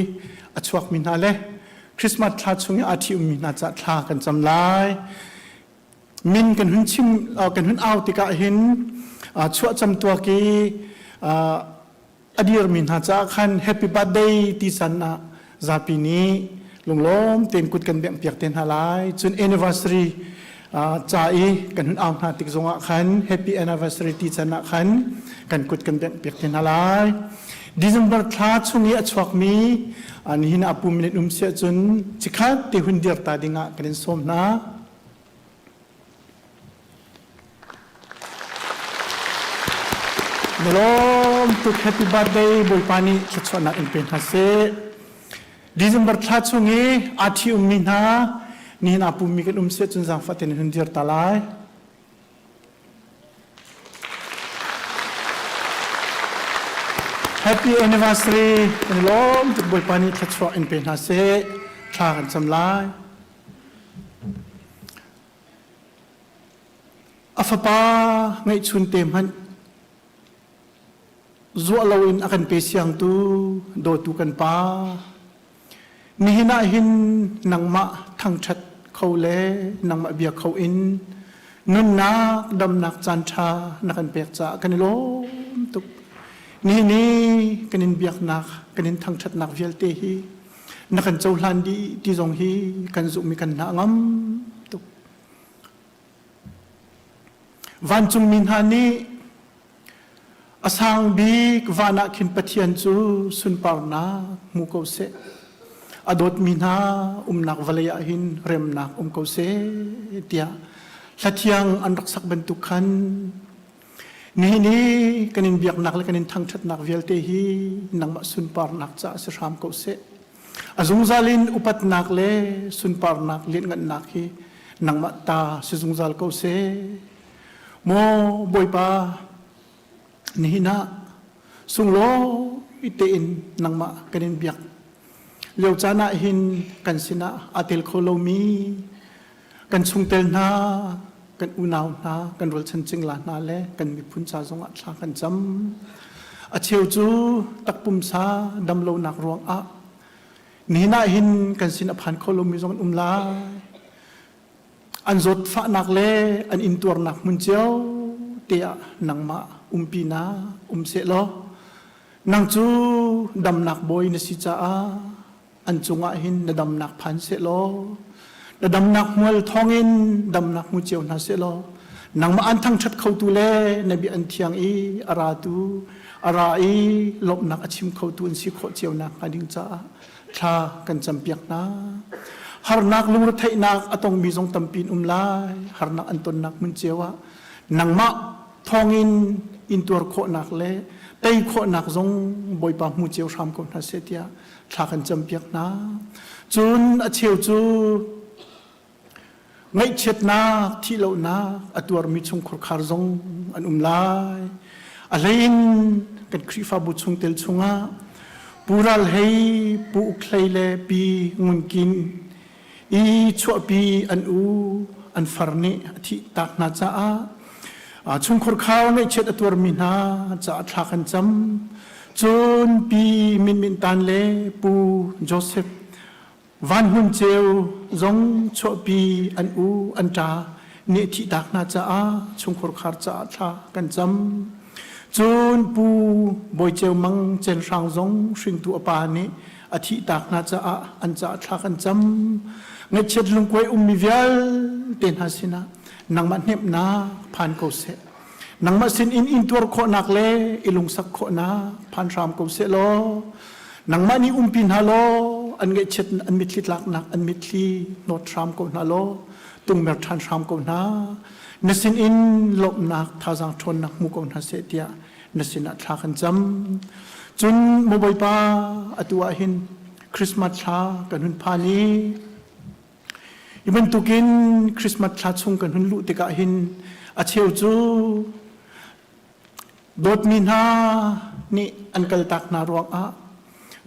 a chuakmi hna le Christmas thla chung i aa ṭhi-ummi hna caah thla kan cam lai. Min kan hun chim kan hun au tikah hin chuahcam tuak i a dirmi hna caah khan happy birthday ti can ah zapi nih lunglawm tein kut kan bengh piak te hna lai. Cun anniversary ca i kan hun au hna tik zongah khan happy anniversary ti can ah khan kan kut kan bengh piak te hna lai. December thla chung i a chuakmi nihin ah pum in um siah cun chikhat te hun dir ta dingah kan in sawm hna. Na lawm tuk happy birthday Bawipa nih thluachuahnak in pe hna seh. December thla chung i aa ṭhi ummi hna nihin aa pummi kan um seh cun zaangfah tein hun dir ta lai. Happy anniversary kan i lawm tuk Bawipa nih thluachuah in pe hna seh. Thla kan cam lai. A fapa ngeihchun te hmanh zuah loin a kan pe siangtu dawtu kan pa nihin ah hin nangmah thangṭhat kho le nangmah bia kho in nunnak damnak caan ṭha na kan pek caah kan i lawm tuk nihin i kan in biaknak kan in thangṭhatnak vialte hi na kan cohlan dih ti zong hi kan zumh i kan hna ngam tuk. Vancungmi hna nih a sang bik van ah khin Pathian cu sunparnak hmu ko seh. A dawtmi hna umnak vawlei ah hin remnak um ko seh tiah hlathiang an rak sak bantuk khan Nihin i kan in biaknak le kan in thangṭhatnak vialte hi nangmah sunparnak caah si hram ko seh. A zungzal in upatnak le sunparnak lianhngannak hi nangmah ta si zungzal ko seh. Maw Bawipa, nihin ah sunglawi tein nangmah kan in biak lio caan ah hin kan sinah aa tel kho lomi kan chungtel hna kan unau hna kan rualchan cingla hna le kan miphun ca zongah thla kan cam a cheu cu takpumsa damlonak ruangah nihin ah hin kan sin a phan kho lomi zong an um lai an zawtfahnak le an intuarnak hmun cio te ah nangmah umpi na um seh law nang cu damnak bawi na si caah an cungah hin na damnak phan sehlaw na damnak hmual thawngin damnak hmu cio hna sehlaw nangmah an thangṭhat khotu le na bia an thiang i a ratu a ra i lawmhnak a chim khotu an si khawh cio nak hnga ding caah thla kan campiak hna harnak lungretheihnak a tongmi zong tampi in um lai harnak an tonnak hmun cio ah nangmah thawngin intuar khawhnak le tei khawhnak zong Bawipa hmu cio hram ko hna seh tiah thla kan campiak hna. Cun a cheu cu ngaihchiatnak, thihlohnak a tuarmi chungkhar zong an um lai. A hleiin kan Khrihfabu chungtel chungah Pu Ral Hei, Pu Uk Hlei le Pi Ngun Kin i chuahpi an u an far nih a thih tak hna caah chungkhar khar ngaihchiat a tuarmi hna caah thla kan cam. Cun Pi Min Min Tan le Pu Joseph Van Hmun Ceu zong chuahpi an u an ṭa nih thihtak hna caah chungkhar khar caah thla kan cam. Cun Pu Bawi Ceu Mang Cen Hrang zong hringtu a pa nih a thihtak hna caah an caah thla kan cam. Ngaihchiat lungkuai ummi vialte hna sinah nangmah hnemhnak phan ko seh. Nangmah sin in intuar khawhnak le i lungsak khawhnak phan hram ko seh law nangmah nih umpi hna law an ngaihchiat an mitthli tlaknak an mitthli hnawt hram ko hna law tungmer ṭhan hram ko hna na sin in lawmhnak thazaang ṭhawnnak hmu ko hna seh tiah na sinah thla kan cam cun maw Bawipa atu ah hin Christmas thla kan hun phan i hi bantukin Christmas thla chung kan hun luh tikah hin a cheu cu dawtmi hna nih an kaltak hna ruangah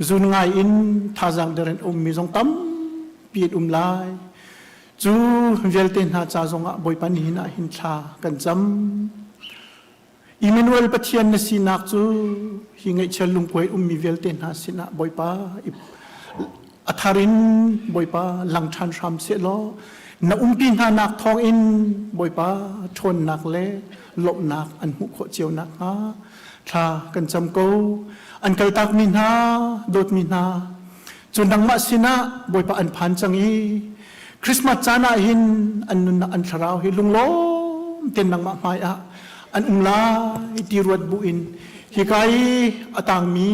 zun ngai in thazaang der in ummi zong tampi an um lai cu vialte hna ca zongah Bawipa nihin ah hin thla kan cam Emmanuel Pathian na sinak cu hi ngaihchia lungkuai ummi vialte hna sinah Bawipa a thar in Bawipa lang ṭhan hram seh law. Na umpi hna nak thawngin Bawipa ṭhawnnak le lawmhnak an hmuh khawh cio nakhnga thla kan cam ko. An kaltakmi hna, dawtmi hna, cu nangmah sinah Bawipa an phan cang i Christmas caan ah hin an nunnak an thlarau hi lunglawm tein nangmah hmai ah an um lai ti ruat bu in hika i a tangmi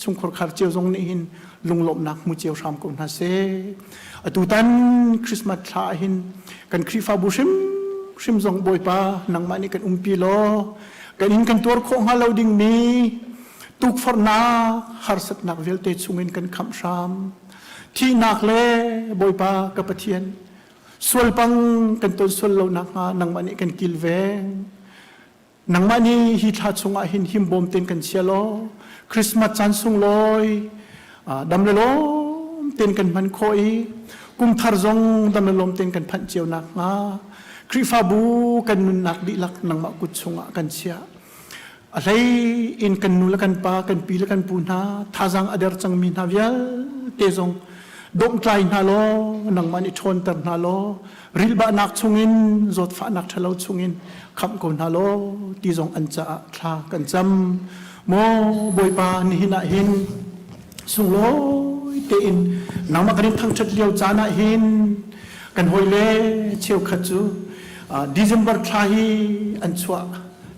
chungkhur khar cio zong nih hin lunglawmhnak hmu cio hram ko hna seh. Atutan Christmas thla ah hin kan Khrihfabu hrim hrim zong Bawipa nangmah nih kan umpi law kan in kan tuar khawh hnga lo dingmi tukforhnak harsatnak vialte chungin kan khamh hram. Thihnak le Bawipa ka Pathian sualpang kan ton sual lo nakhnga nangmah nih kan kilveng. Nangmah nih hi thla chungah hin himbawm tein kan chia law Christmas caan sunglawi dam le lawm tein kan hman khawh i kum thar zong dam le lawm tein kan phanh cio nakhnga Khrihfabu kan nunnak dihlak nangmah kut chungah kan chiah. A hlei in kan nu le kan pa, kan pi le kan pu hna, thazaang a der cangmi hna vialte zong domhtlai hna law nangmah nih ṭhawnter hna law rilhbahnak chungin zawtfahnak ṭhalo chungin khamh ko hna law ti zong an caah thla kan cam. Maw Bawipa nihin ah hin sunglawi tein nangmah kan in thangṭhat lio caan ah hin kan hawile cheukhat cu December thla hi an chuah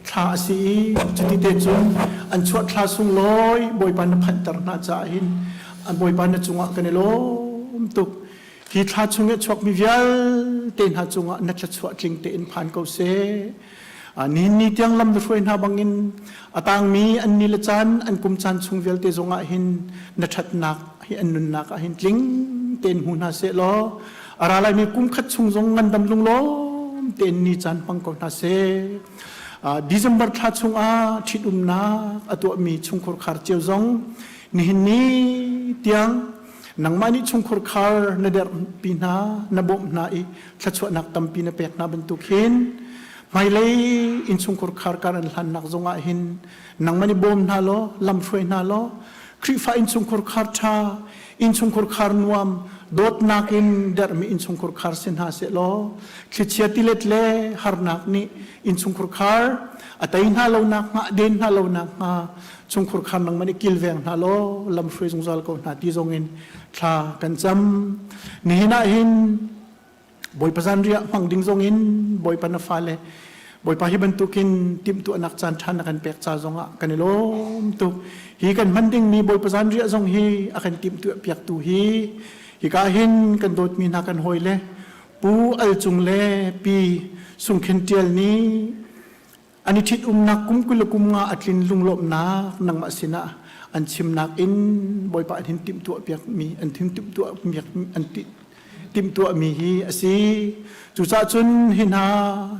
thla a si i cuti te cun an chuah thla sunglawi Bawipa na phanhter hna caah hin an Bawipa na cungah kan i lawm tuk. Hi thla chung i a chuakmi vialte hna cungah na thluachuah tling tein phan ko seh. Nihin ni tiang lam na hruai hna bangin a tangmi an ni le caan an kum caan chung vialte zongah hin na ṭhatnak hi an nunnak ah hin tling tein hmu hna seh law a ra laimi kum khat chung zong ngandam lunglawm tein ni caan hmang ko hna seh. December thla chungah ṭhitumnak a tuahmi chungkhur khar cio zong nihin ni tiang nangmah nih chungkhur khar na derhpi hna na bawmh hna i thluachuahnak tampi na pek hna bantuk hin hmailei innchungkhur khar kar an hlannak zongah hin nangmah nih bawm hna law lam hruai hna law Khrihfa innchungkhur khar ṭha innchungkhur khar nuam dawtnak in derhmi innchungkhur khar si hna seh law thlichia tilet le harnak nih innchungkhur khar a tei hna lo nakhnga a den hna lo nakhnga chungkhur khar nangmah nih kilveng hna law lam hruai zungzal ko hna ti zong in thla kan cam nihin ah hin Bawipa zanriah hmang ding zong in Bawipa na fale Bawipa hi bantukin timhtuahnak caan ṭha na kan pek ca zongah kan i lawm tuk hi kan hman dingmi Bawipa zanriah zong hi a kan timhtuah piaktu hi hika hin kan dawtmi hna kan hawile Pu Al Cung le Pi Sungkhen Ṭial nih An i ṭhitumnak kum 20 le kum nga a tlin lunglawmhnak nangmah sinah an chimnak in Bawipa an hin timhtuahpiakmi an hin timhtuahpiak an timhtuahmi hi a si. Cucaah cun hi hna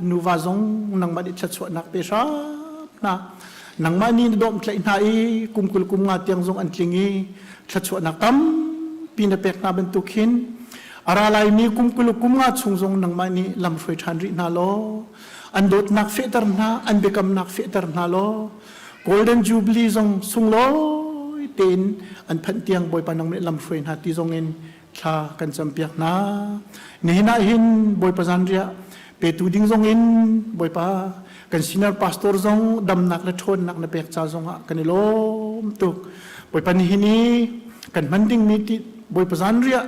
nuva zong nangmah nih thluachuahnak pe hram hna. Nangmah nih na dawmhtlaih hna i kum 20 kum nga tiang zong an tling i thluachuahnak tampi na pek hna bantuk hin a ra laimi kum 20 kum nga chung zong nangmah nih lam hruai ṭhan rih hna law an dawtnak fehter hna an biakamnak fehter hna law Golden Jubilee zong sunglawi tein an phanh tiang Bawipa nang nih lam hruai hna ti zong in thla kan campiak hna nihin ah hin Bawipa zanriah petu ding zong in Bawipa kan senior pastor zong damnak le ṭhawnnak na pek ca zong ah kan i lawm tuk Bawipa nihin i kan hman dingmi ti Bawipa zanriah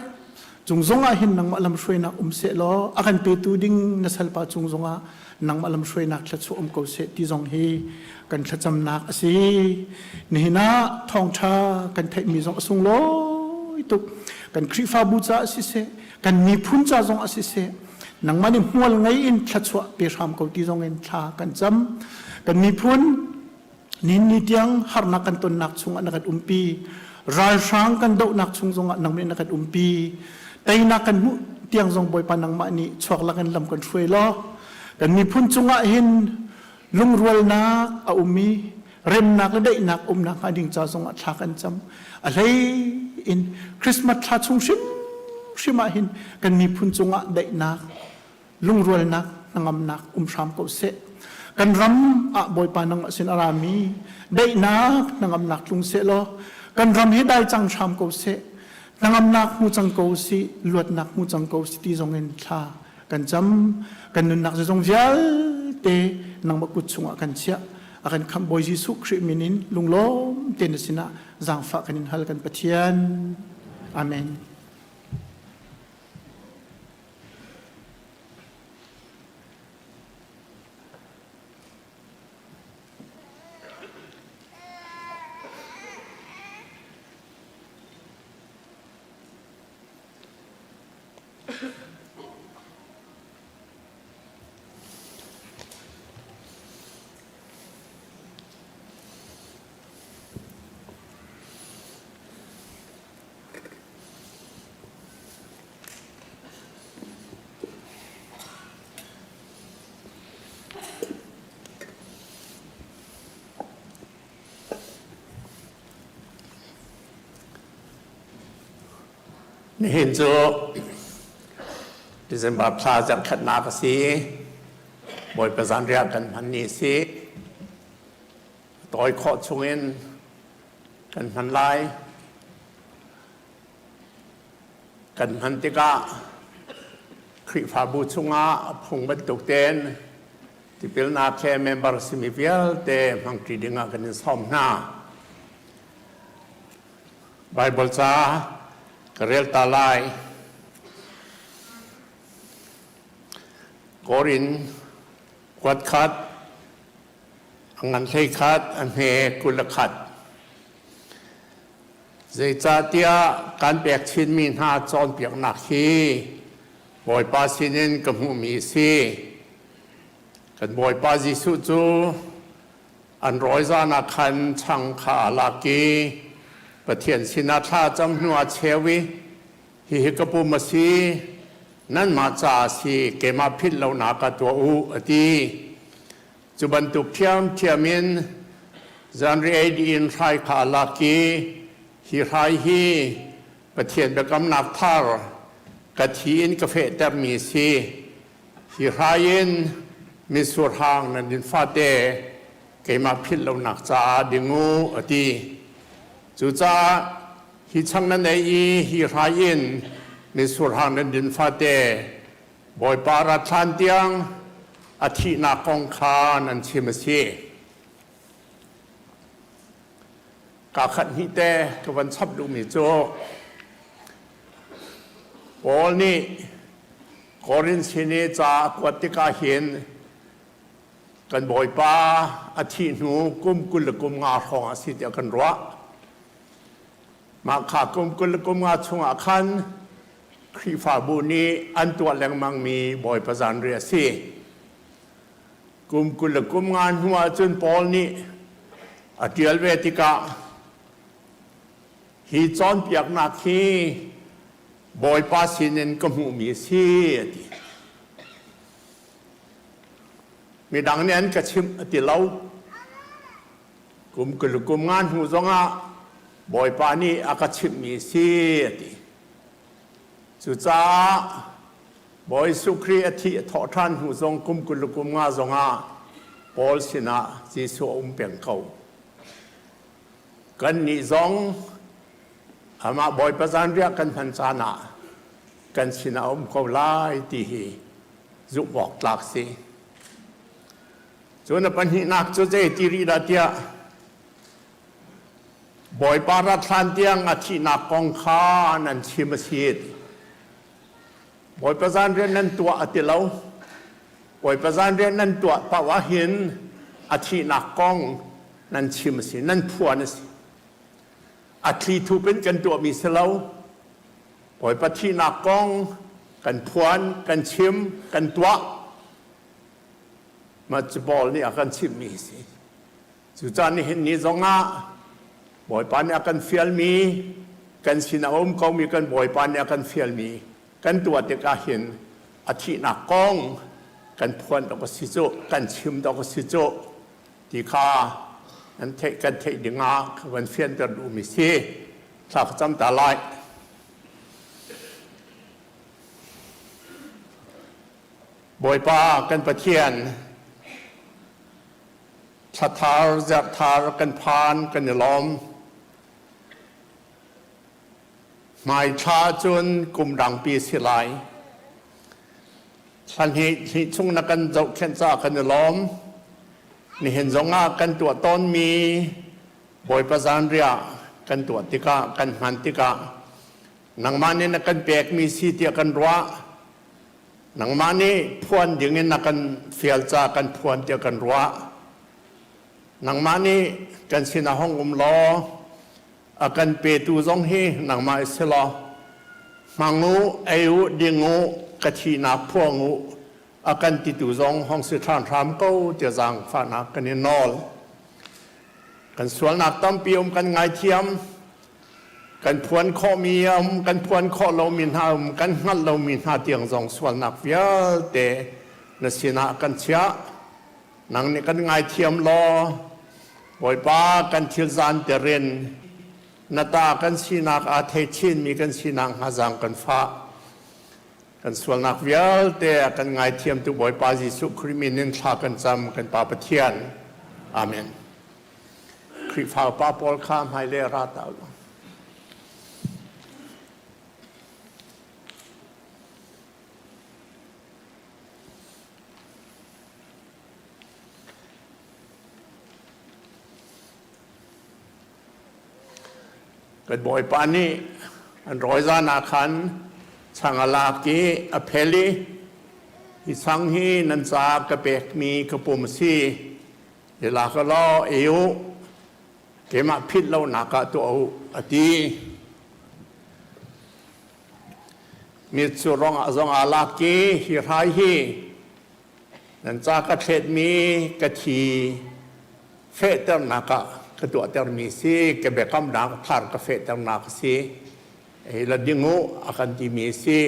Cung zongah hin nangmah lamhruainak um seh law a kan petu ding na salpa cung zongah nangmah lamhruainak thluachuah um ko seh ti zong hi kan thlacamnak a si. Nihin ah thawngṭha kan theihmi zong a sunglawi tuk. Kan Khrihfabu caah siseh, kan miphun ca zong ah siseh, nangmah nih hmual ngei in thluachuah pe hram ko ti zong in thla kan cam. Kan miphun Nin ni tiang harnak kan tonnak chungah na kan umpi. Ralhrang kan dohnak chung zongah nang nih na kan umpi. Teinak kan hmuh tiang zong Bawipa nangmah nih chuak lakin lam kan hruai law kan miphun cungah hin lungrualnak a um i remnak le daihnak umnak hnga ding ca zongah thla kan cam. A hlei in Christmas thla chung hrimhrim ah hin kan miphun cungah daihnak lungrualnak hnangamnak um hram ko seh. Kan ram ah Bawipa nangmah sin a rami daihnak hnangamnak tlung seh law kan ram hi dai cang hram ko seh. Hnangamnak hmu cang ko si, luatnak hmu cang ko si ti zong in thla. Kan cam kan nunnak zeizong vialte nangmah kut chungah kan chiah. A kan khamh Bawi Jesuh Khrih min in lunglawm tein na sinah zaangfah kan in hal kan Pathian. Amen. Nihin cu December thla zarhkhatnak a si i Bawipa zanriah kan hman ni a si. Tawi khawh chungin kan hman lai. Kan hman tikah Khrihfabu chungah a phung bantuk tein tipilnak he member simi vialte hmangṭi dingah kan in sawm hna. Baibal ca ka rel ta lai. Korin kuat khat, a ngan hlei khat, a hme 21. Zeicahtiah kan pek chinmi hna cawnpiaknak hi Bawipa sinin ka hmuhmi a si. Kan Bawipa Jesuh cu an rawi zan ah khan chang kha aa lak i Pathian sinah thla a cam hnuah a cheu i hihi ka pum a si, nanmah ca a si, keimah philh lonak ah tuah u, a ti. Cu bantuk ṭhiamṭhiam in zanriah ei dih in hrai kha a lak i hi hrai hi Pathian biakamnak thar ka thi in ka fehtermi a si. Hi hrai in mitsur hang nan din fate keimah philh lonak caah ding u, a ti. Cucaah hi chang nan ei i hi hrai in mitsur hang nan din fate Bawipa rat hlan tiang a thihnak kong kha nan chim a si. Kaa khat hnih te ka van chap duhmi cu Paul nih Korin sin i ca a kuat tikah hin kan Bawipa a thih hnu kum 20 le kum nga hrawng a si tiah kan ruah. Mah kha kum 20 le kum nga chungah khan Khrihfabu nih an tuah lengmangmi Bawipa zanriah a si. Kum 20 le kum nga hnu ahcun Paul nih a ṭial ve tikah hi cawnpiaknak hi Bawipa sinin ka hmuhmi a si a ti. Midang nih an ka chimh a ti lo. Kum 20 le kum nga hnu zongah Bawipa nih a ka chimhmi a si a ti. Cucaah Bawi Jesuh Khrih a thih a thawh ṭhan hnu zong kum 20 le kum nga zongah Paul sinah Jesuh a um peng ko. Kannih zong amah Bawipa zanriah kan hman caan ah kan sinah a um ko lai ti hi zumh awk tlak si. Cun a pahnihnak cu zei ti rih dah tiah Bawipa rat hlan tiang a thihnak kong kha nan chim a si. Bawipa zanriah nan tuah a ti lo. Bawipa zanriah nan tuah paoh ahhin a thihnak kong nan chim a si, nan phuan a si. A thli thup in kan tuahmi si lo. Bawipa thihnak kong kan phuan, kan chim, kan tuah. Mah cu Paul nih a kan chimhmi a si. Cucaah nihin ni zongah Bawipa nih a kan fialmi, kan sin a um komi kan Bawipa nih a kan fialmi kan tuah tikah hin a thihnak kong kan phuan dawk a si cu, kan chim dawk a si cu ti kha nan theih kan theih dingah ka van fianter duhmi si. Thla ka cam ta lai. Bawipa kan Pathian, Thla thar, zarh thar kan phan, kan i lawm. Hmai thla cun kum dangpi si lai. Thla hnih chung na kan zohkhenh caah kan i lawm. Nihin zongah kan tuah tawnmi Bawipa zanriah kan tuah tikah, kan hman tikah nangmah nih na kan pekmi si tiah kan ruah. Nangmah nih phuan dingin na kan fial caah kan phuan tiah kan ruah. Nangmah nih kan sinah hong um law a kan petu zong hi nangmah i si law hmang u, ei u, ding u, ka thihnak phuang u, a kan titu zong hong si ṭhan hram ko tiah zaangfahnak kan i nawl. Kan sualnak tampi um kan ngaithiam, kan phuan khawhmi um, kan phuan khawh lomi hna um, kan hngalh lomi hna tiang zong sualnak vialte na sinah kan chiah. Nang nih kan ngaithiam law, Bawipa kan thil zan terin na ta kan sinak aa thei chinmi kan sinak hnga zaang kan fah. Kan sualnak vialte a kan ngaithiamtu Bawipa Jesuh Khrih min in thla kan cam kan Pa Pathian. Amen. Khrihfa upa pawl kha hmailei ra ta u. Kan Bawipa nih an rawi zan ah khan chang a lak i a phel i hi chang hi nan caah ka pekmi ka pum a si. I lak law ei u, keimah philh lonak ah tuah u, a ti. Mitsur rong ah zong aa lak i hi hrai hi Nan ca ka thletmi ka thi fehternak ah ka tuahtermi si, ka biakamnak thar ka fehternak a si. Ei la ding u a kan timi a si.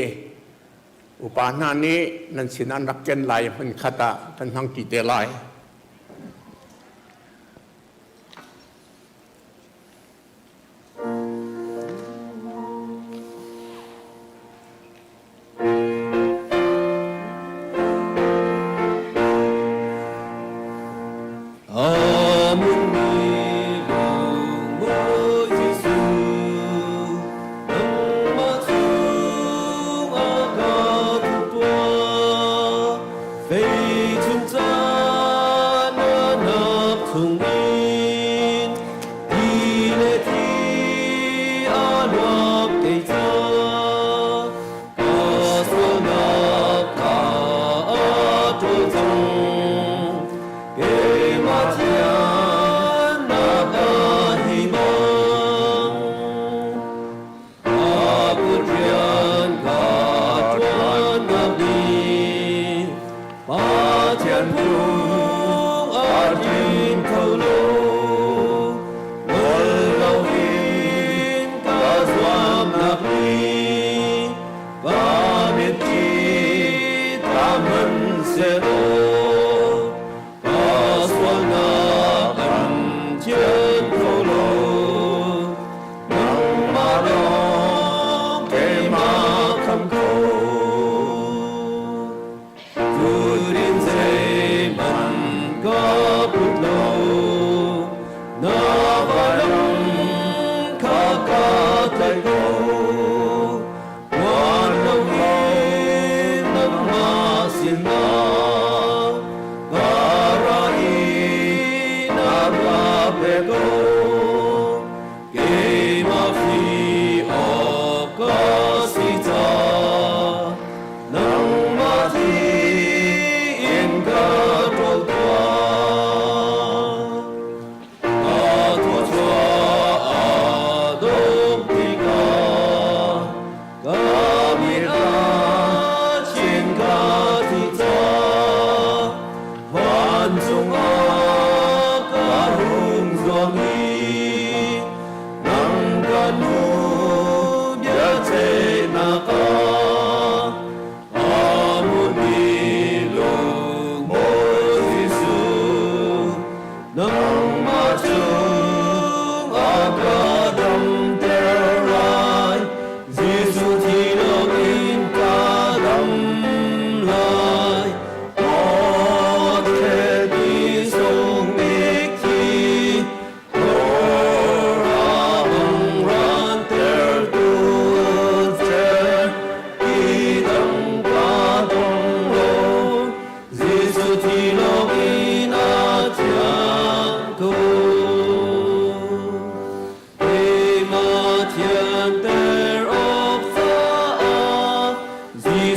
Upa hna nih nan sin an rak ken lai hmunkhat ah kan hmangṭi te lai.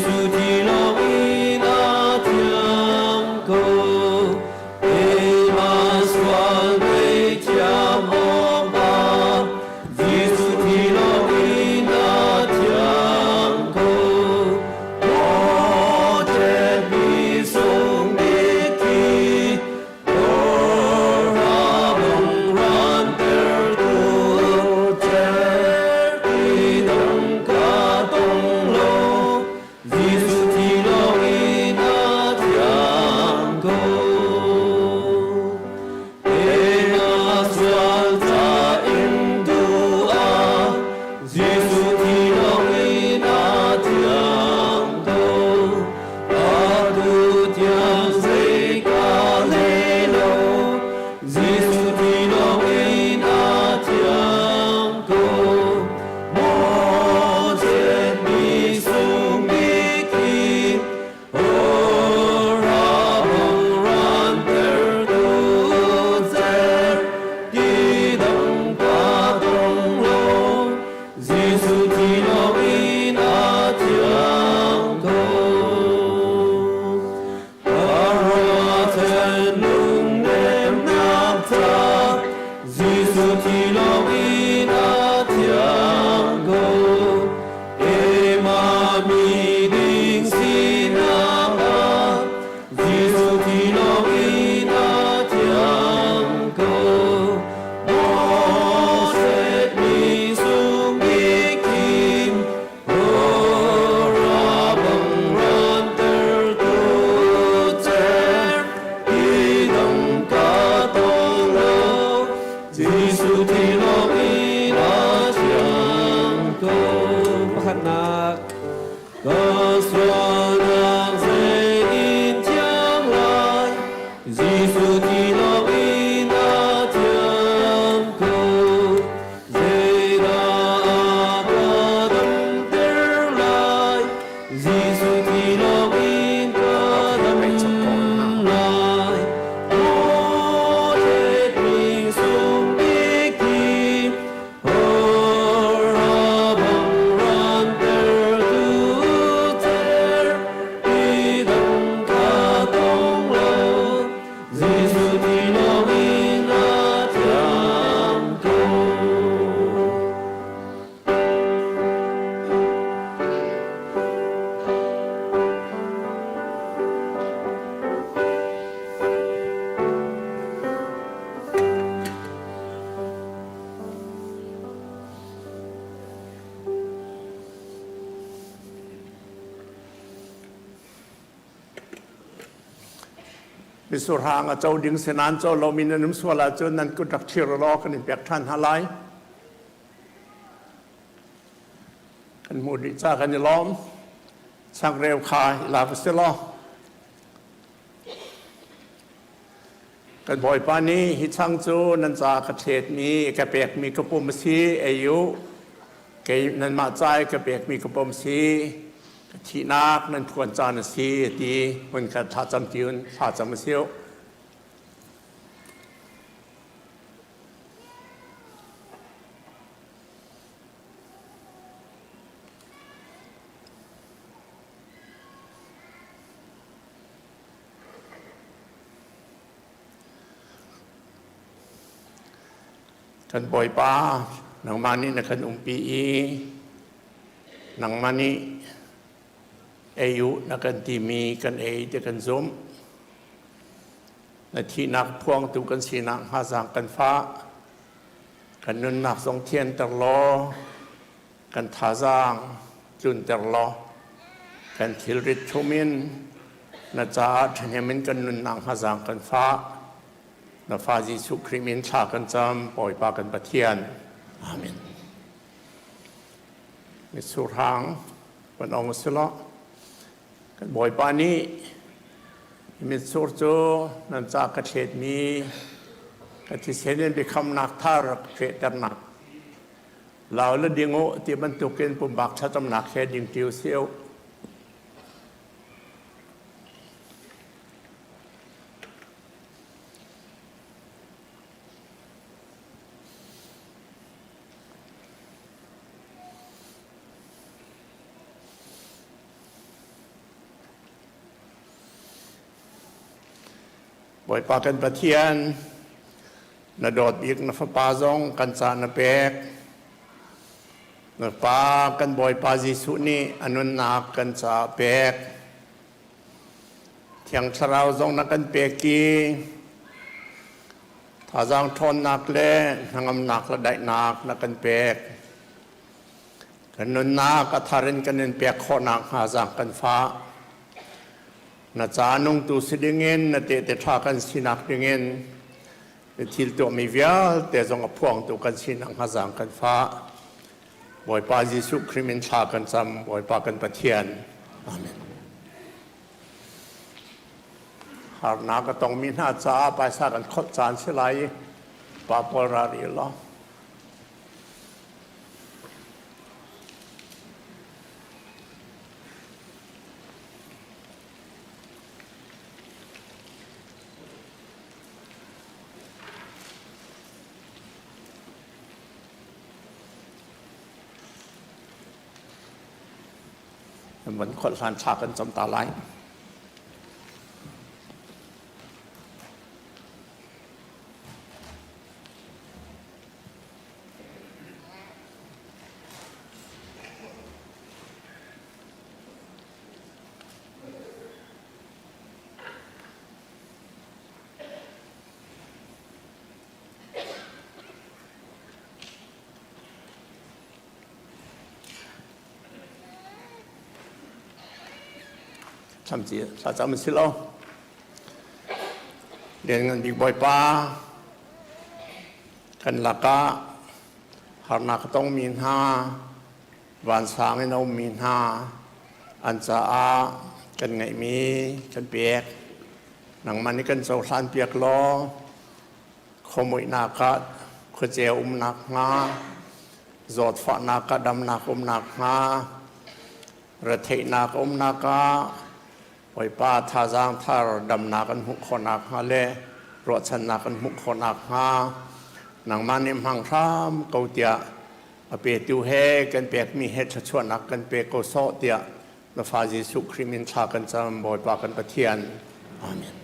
Jesuh thi lawng in a thiang ko. Keimah sual ngaihthiam awkah Jesuh thi lawng in a thiang ko. Maw ṭetmi sung bik thi, Jesuh thi lawng in a thiang ko. Atu tiang zei ka le lo, Jesuh thi lawng in a thiang ko. Maw mi sung bik hi, ora bang ran ter tu cer, ti dang ka tong lo, Jesuh thi lawng in a thiang ko. Ka lungnemnak ca Jesuh thi lawng in a thiang ko. Keimah mi ding sinak ah Jesuh thi lawng in a thiang ko. Moses mi sung bik in Rora bang ranter tu cer ti dang ka tong lo Jesuh thi lawng in a thiang ko. Pakhatnak Ka sualnak zei in thiang lai, Jesuh thi lawng in a thiang ko. Zeidah a ka damter lai, Jesuh thi lawng in ka dam lai. Maw thlet sung bik thi, Misurhang a co ding si nan co lomi nan um sual ahcun nan kut rak thir law kan in pek ṭhan hna lai. Kan hmuh dih ca kan i lawm. Changreu kha i lak si law. Kan Bawipa nih hi chang cu nan ca ka thletmi ka pekmi ka pum a si ei u. Kei nanmah ca i ka pekmi ka pum si. Ka thihnak nan phuan caan a si a ti. Hmunkhat thlacam ti un thlacam a si u. Kan Bawipa, nangmah nih na kan umpi i nangmah nih ei u na kan timi kan ei ti kan zumh. Na thihnak phuangtu kan sinak hnga zaang kan fah. Kan nunnak zong thianter law kan thazaang tlunter law kan thilrit thum in na caah ṭhahnem in kan nunnak hngazaang kan fah. Na fa Jesuh Khrih min thla kan cam, Bawipa kan Pathian. Amen. Mitsur hang kan ong si lo. Kan Bawipa nih mitsur cu nan ca ka thletmi ka thisen in biakhamnak thar fehternak Lau le ding u ti bantukin pumpak thlacamnak he ding ṭi u sih u. Bawipa kan Pathian, na dawt bik na fapa zong kan ca na pek. Na pa kan Bawipa Jesuh nih a nunnak kan caah pek. Thiang Thlarau zong na kan pek i thazaang ṭhawnnak le hnangamnak le daihnak na kan pek. Kan nunnak a thar in kan in pek khawh nakhnga zaang kan fah. Na ca nungtu si dingin na tehte ṭha kan sinak dingin na thil tuahmi vialte zong a phuangtu kan sinak hnga zaang kan fah. Bawipa Jesuh Khrih min thla kan cam, Bawipa kan Pathian. Amen. Harnak a tongmi hna caah paisa kan khawlh caan si lai i pa pawl ra rih law. Van kholh hlan thla kan cam ta lai. Thlacam thlacam si lo. Lianngan bik Bawipa, kan lakah harnak a tongmi hna, vansang in a ummi hna, an caah kan ngeihmi kan pek. Nangmah nih kan cohlan piak law, khuamuihnak ah khuaceu umnak hnga, zawtfahnak ah damnak umnak hnga, retheihnak umnak ah Bawipa thazaang thar damnak an hmuh khawhnak hnga le ruahchannak an hmuh khawhnak hnga nangmah nih hmang hram ko tiah a petu he kan pekmi he thluachuahnak kan pe ko sawh tiah na fa Jesuh Khrih min thla kan cam Bawipa kan Pathian. Amen.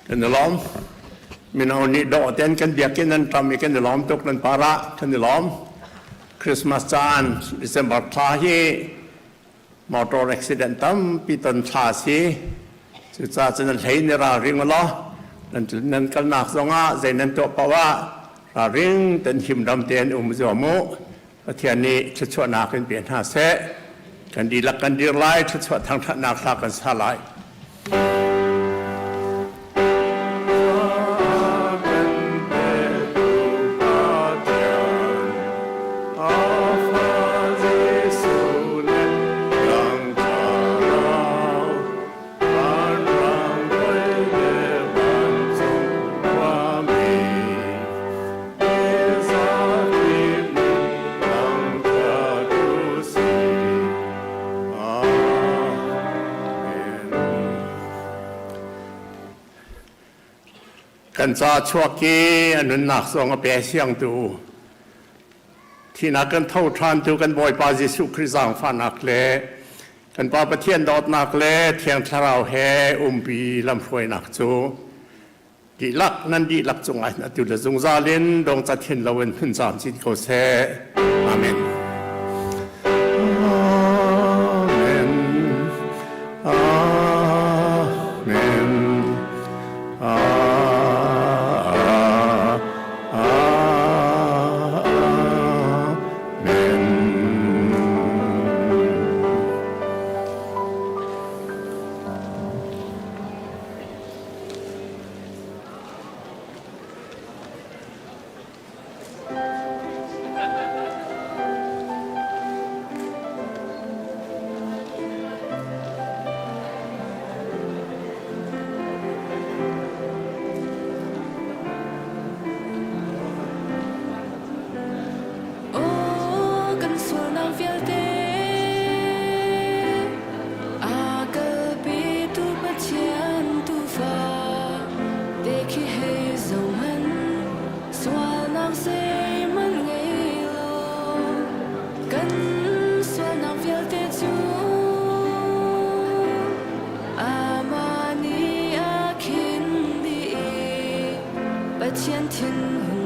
Kan i lawm. Mino nih dawh tein kan biakinn an ṭam i kan i lawm tuk nan par ah kan i lawm. Christmas caan December thla hi motor accident tampi ton thla a si. Cucaah cun nan hlei in i ralring u law nan nan kalnak zongah zei nan tuah paoh ah ralring ten himdam tein um zuam u. Pathian nih thluachuahnak in pe hna seh. Kan dihlak kan dir lai, thluachuah thangṭhatnak hla kan sa lai. Kan ca chuak i a nunnak zong a pe siangtu thihnak kan tho ṭhan tu kan Bawipa Jesuh Khrih zaangfahnak le kan Pa Pathian dawtnak le Thiang Thlarau he umpi lamhruainak cu dihlak nan dihlak cungah hin atu le zungzal in dongcat hin loin hun camcin ko seh. Amen. Amen. Amen. Amen. Aw kan sualnak vialte A kalpitu Pathian tuufa te khi hei zohhmanh sualnak zeihmanh ngei lo kan sualnak vialte cu amah nih a khin dih i Pathian thinhun.